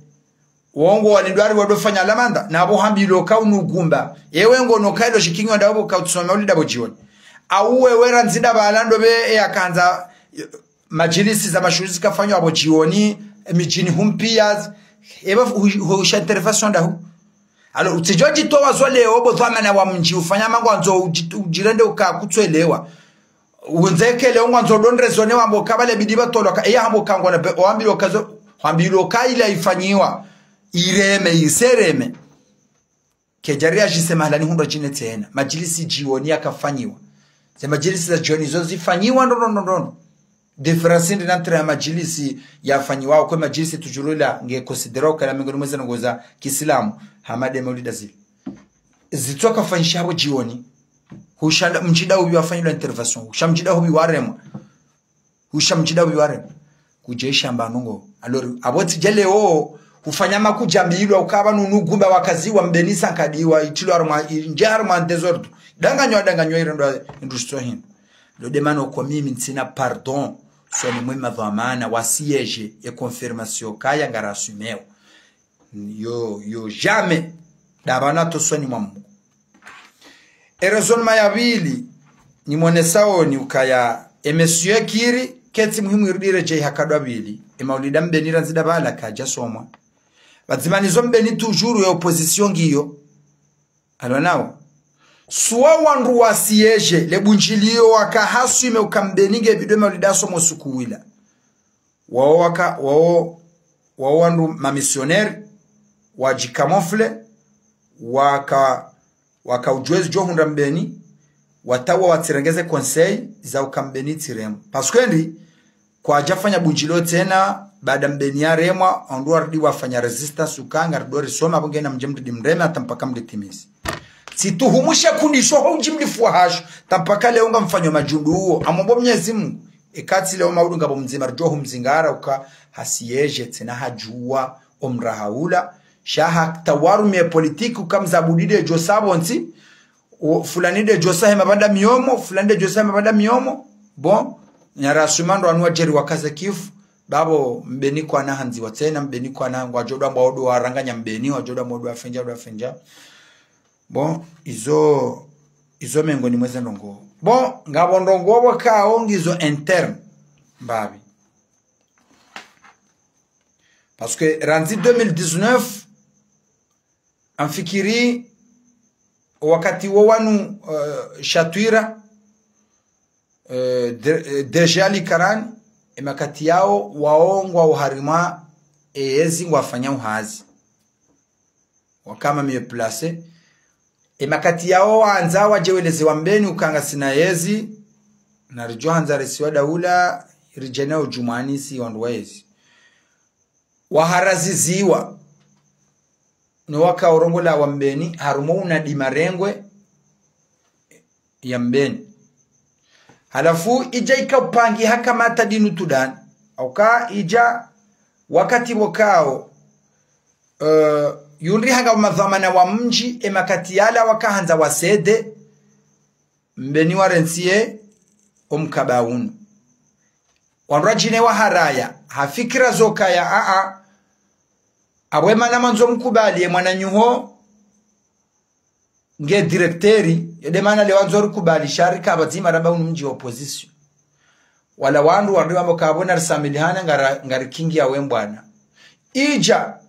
Wo ngo walindwa ari wado fanya alamanda, na apvo hambilwa uka unu gumba. Ewe ngono kailo shikinyo ndapvo ka utsoma uli dapvo djioni. Au wewe randzi nda pvala ndo pve e yakandza, eh, madjilisi za mashuzi zikafanywa apvo djioni, midjini humu piya. Eba hu-, hu-, husha intervention ndahu. Alors, utsidjo djitowa zo leo, bo dhwamana wa mdji, ufanya mangwandzo udji-, udjirende uka kutswelewa. Undzekele ungwandzo donre zone wambo kabale bidi batolwa ka, eya hambo kangona be, wambilwa uka zo, wambilwa uka ila ifanyiwa. Ireme, isereme. Kedjari ajise mahalani hundra djine tsena. Madjilisi djioni yakafanyiwa. Ze madjilisi za djioni zo zifanyiwa ndo, ndo, ndo, ndo. Différence ndi entre ya madjilisi yafanyiwa, kwe madjilisi toujours la nge considérer uka la mengoni mwa ze ndrongo za kiislamu, hama de maulida zile. Zitsokafanyisha apvo djioni. Husha nda, mdji nda upvi wafanyilwa intervention. Husha mdji nda upvi waremwa. Husha mdji nda upvi waremwa. Kudje ishamba ndrongo. Alors, apvo tsi djelewo, hufanya makudjambilwa uka pvanu unu gumba wakaziwa mbeni sankadiwa, itrilwa harumwa, i-, ndje harumwa désordre. Danganywa, danganywa irendwa industrie hino. Lo demano kwa mimi ntsina pardon. Usoni mwe madhwamana wa siège ye confirmation kaya ngara assumewo. Yo, yo, jamais. Dapvana to usoni mwa Mungu. E raisonnement ya pvili, ni mwonesao ni ukaya, e monsieur Kiri, ketsi muhimu irudi redjei hakadwa pvili, e maulida mbeni randzi nda pvala kadja somwa. Pvadzima nizo mbeni toujours ye opposition ngiyo. Alwa nao. Suwa wandru wa siège, le bundjiliyo waka haswime uka mbeni nge bidwe maulida asomwe usuku wila. Wao waka, wao, wao wandru ma missionnaires, wadji camoufler, waka, waka udjuwa ezi djo hundra mbeni, watawa watsirengeze conseil, za uka mbeni tsiremwa. Parce que ndi, kwadja fanya bundjilo tsena, baada mbeni yaremwa, wandru warudi wafanya résistance uka, ngarudi risoma, apvo ngena mdje mrudi mreme, hata mpaka mritimizi. Tsituhumushe kundisho ho udji mlifu wa hasho, hata mpaka leo ngamfanyo madjundu uwo, amombo Mnyezi Mungu, ekatsi leo maudu ngapvo mdzima ridjo humzingara uka ha siège tsena hadjuwa omraha ula. Sha hata warumie politique uka mzabudi de djo sa pvontsi, o, fulani de djo sa hema pvanda miyomo, fulani de djo sa hema pvanda miyomo. Bon, nyara asuma ndo anu wadjeri wakaze kifu, bapvo mbeni kwana handziwa tsena, mbeni kwana ngwadjo dwa mbwa odo waranganya mbeni, wadjo dwa mbwa odo wafenja, odo wafenja. Bon, izo Izo mengoni mweze ndrongoo. Bon, ngapvo ndrongoo pvo kao ngizo interne. Mbapvi. Parce que randzi deux mille dix-neuf, ngamfikiri wakati wo wanu, euh, shatwira, euh, de-, euh, déjà likarani, emakati yao wao ngwao harimwa eyezi ngwafanyao hazi. Waka ma mieux placés. Emakati yao wandza wadje weleze wa Mbeni uka ngasina yezi, na ridjo handza risiwa daula, ridje nao djumwani si wandru wa yezi. Waharaziziwa. No waka urongola wa Mbeni, harumwa unadi marengwe ya Mbeni. Halafu idja ika upangiha kamata dinu tudani. Auka idja wakati pvo kao, euh, yundri hanga madhwamana wa mdji, emakati yala waka handza wasede, Mbeni warentsiye omkaba unu. Wandru wadjine waharaya, ha fikira zo kaya, a, a, abwe mana mwandzo mkubali, ye mwananyaho nge directeur, yede mana le wandzo rikubali, sha rika pvadzima ramba unu mdji wa opposition. Wala wandru wandru wambo kapvo narisamilihana ngara-, ngarikingiya we mbwana. Idja,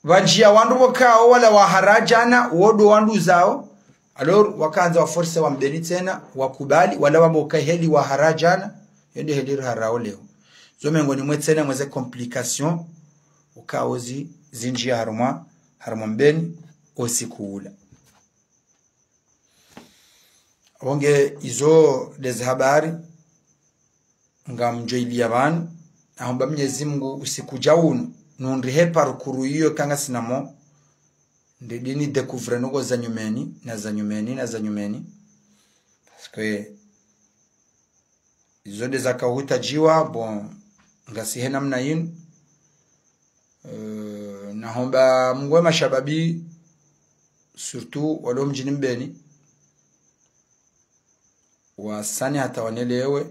pvandjiya wandru pvo kao wala waharajana, wo ndo wanduzao. Alors, waka handza wa forcer wa Mbeni tsena, wakubali, wala wambo ka heli waharajana, yende heli riharao leo. Zo mengoni mwe tsena mweze complications, ukao zi-, zindjiya harumwa, harumwa Mbeni, osiku ula. Wonge izo ndeze habari, ngamdjo iliya pvanu, nahomba Mnyezi Mungu usiku dja unu, nundrihe parcours iyo ka ngasina mo, ndidi ni découvre ndrongoo za nyumeni, na za nyumeni, na za nyumeni. Parce que izo ndeza kauhutadjiwa, bon, ngasi he namna yinu. Euh, nahomba Mungu we mashababi, surtout walo mdjini Mbeni, wasani hata wanelewe,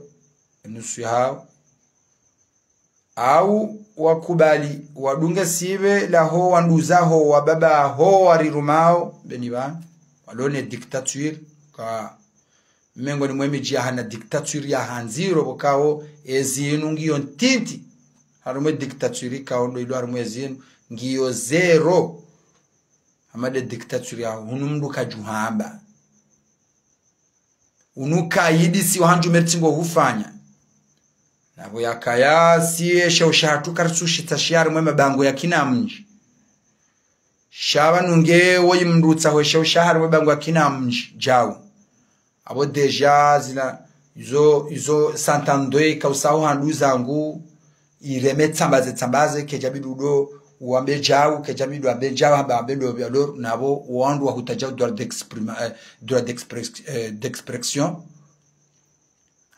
nusu yahao. Au wakubali, wadunge sibe laho, wanduzaho, wababa ho, warirumao, Mbeni pvanu, walo ne dictature, ka mengoni mwe midji yahana dictature yaha ndziro pvo kao, ezi inu ngiyo ntiti. Harumwe dictature kao ndo ilo harumwe ezi inu ngiyo zéro. Hama nde dictature ya hunu mndru kadjuhamba. Unu kaidi si wahandju merti ngo hufanya. Na pvo yakaya si esha ushahatru karitsu shitsa shiya harumwe mabangwe ya kina mdji. Sha pvanu nge woyi mndru utsaho esha ushaha harumwe bangwe ya kina mdji, djau. Apvo déjà zila, izo, izo santander kausaho handuzangu, ireme tsambaze, tsambaze, kedja bidi udo, wambe djau, kedja bidi wambe djau, hamba wambe ndo, alors, napvo, wandru wahutadja droit d'exprime-, euh, droit d'express-, euh, d'expression.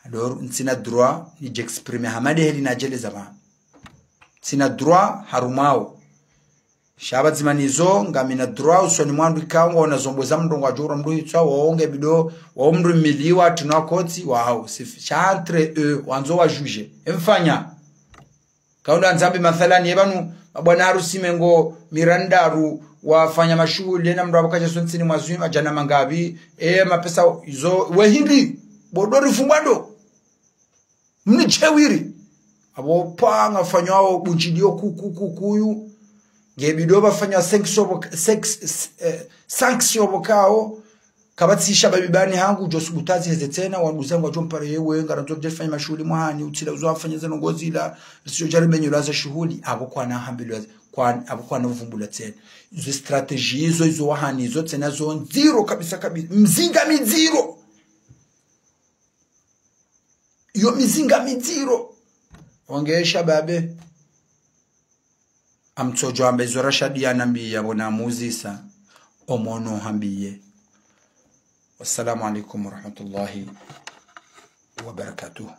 Alors, ntsina droit, nidje exprimer hama nde heli nadjeleza pvanu. Ntsina droit, harumwawo. Sha pvadzima nizo, ngamina droit, usoni mwa wandru ikao, ngwaona zombo za mndru ngwadjo ura mndru hitswa, waonge bido, wao mndru miliwa, tino wakotsi, wahao, sifi. Sha entre eux, wandzo wa juger. Emfanya. Kaunda ndzambi mathalani, ye pvanu, mabwana harusi mengo, mirandaru, wafanya mashuhuli, ena mndru apvo kaja sontsini mwa zwi, madjana mangapvi, e, mapesa, izo, we hindri, bodo rifumbwa ndo. Mnidjewiri. Apvo pvanga fanyao bundjilio kuku kukuyu. Nge bido pvafanyao sanction pvo, sex, eh, sanction pvo kao. Kapvatsi shababi pvani hangu, djo subutu azi heze tsena, wanduzangu wadjo mpare yewe, ngarandzo dje fanya mashuhuli mwahani, utsila uzo afanya ze ndrongoo zila, risio djari menyo laza shuhuli, apvo kwana hambilwa, kwan-, apvo kwana uvumbula tsena. Izo stratégie izo, izo wahani, izo tsena zo ndziro kabisa kabisa, mzinga mindziro. Iyo mizinga mindziro. Wange shababe. Amtsodjo amba izo Rashadi yanambiya pvo namuzisa, omono hambiye. Wassalamu alaikum warahmatullahi wabarakatuh.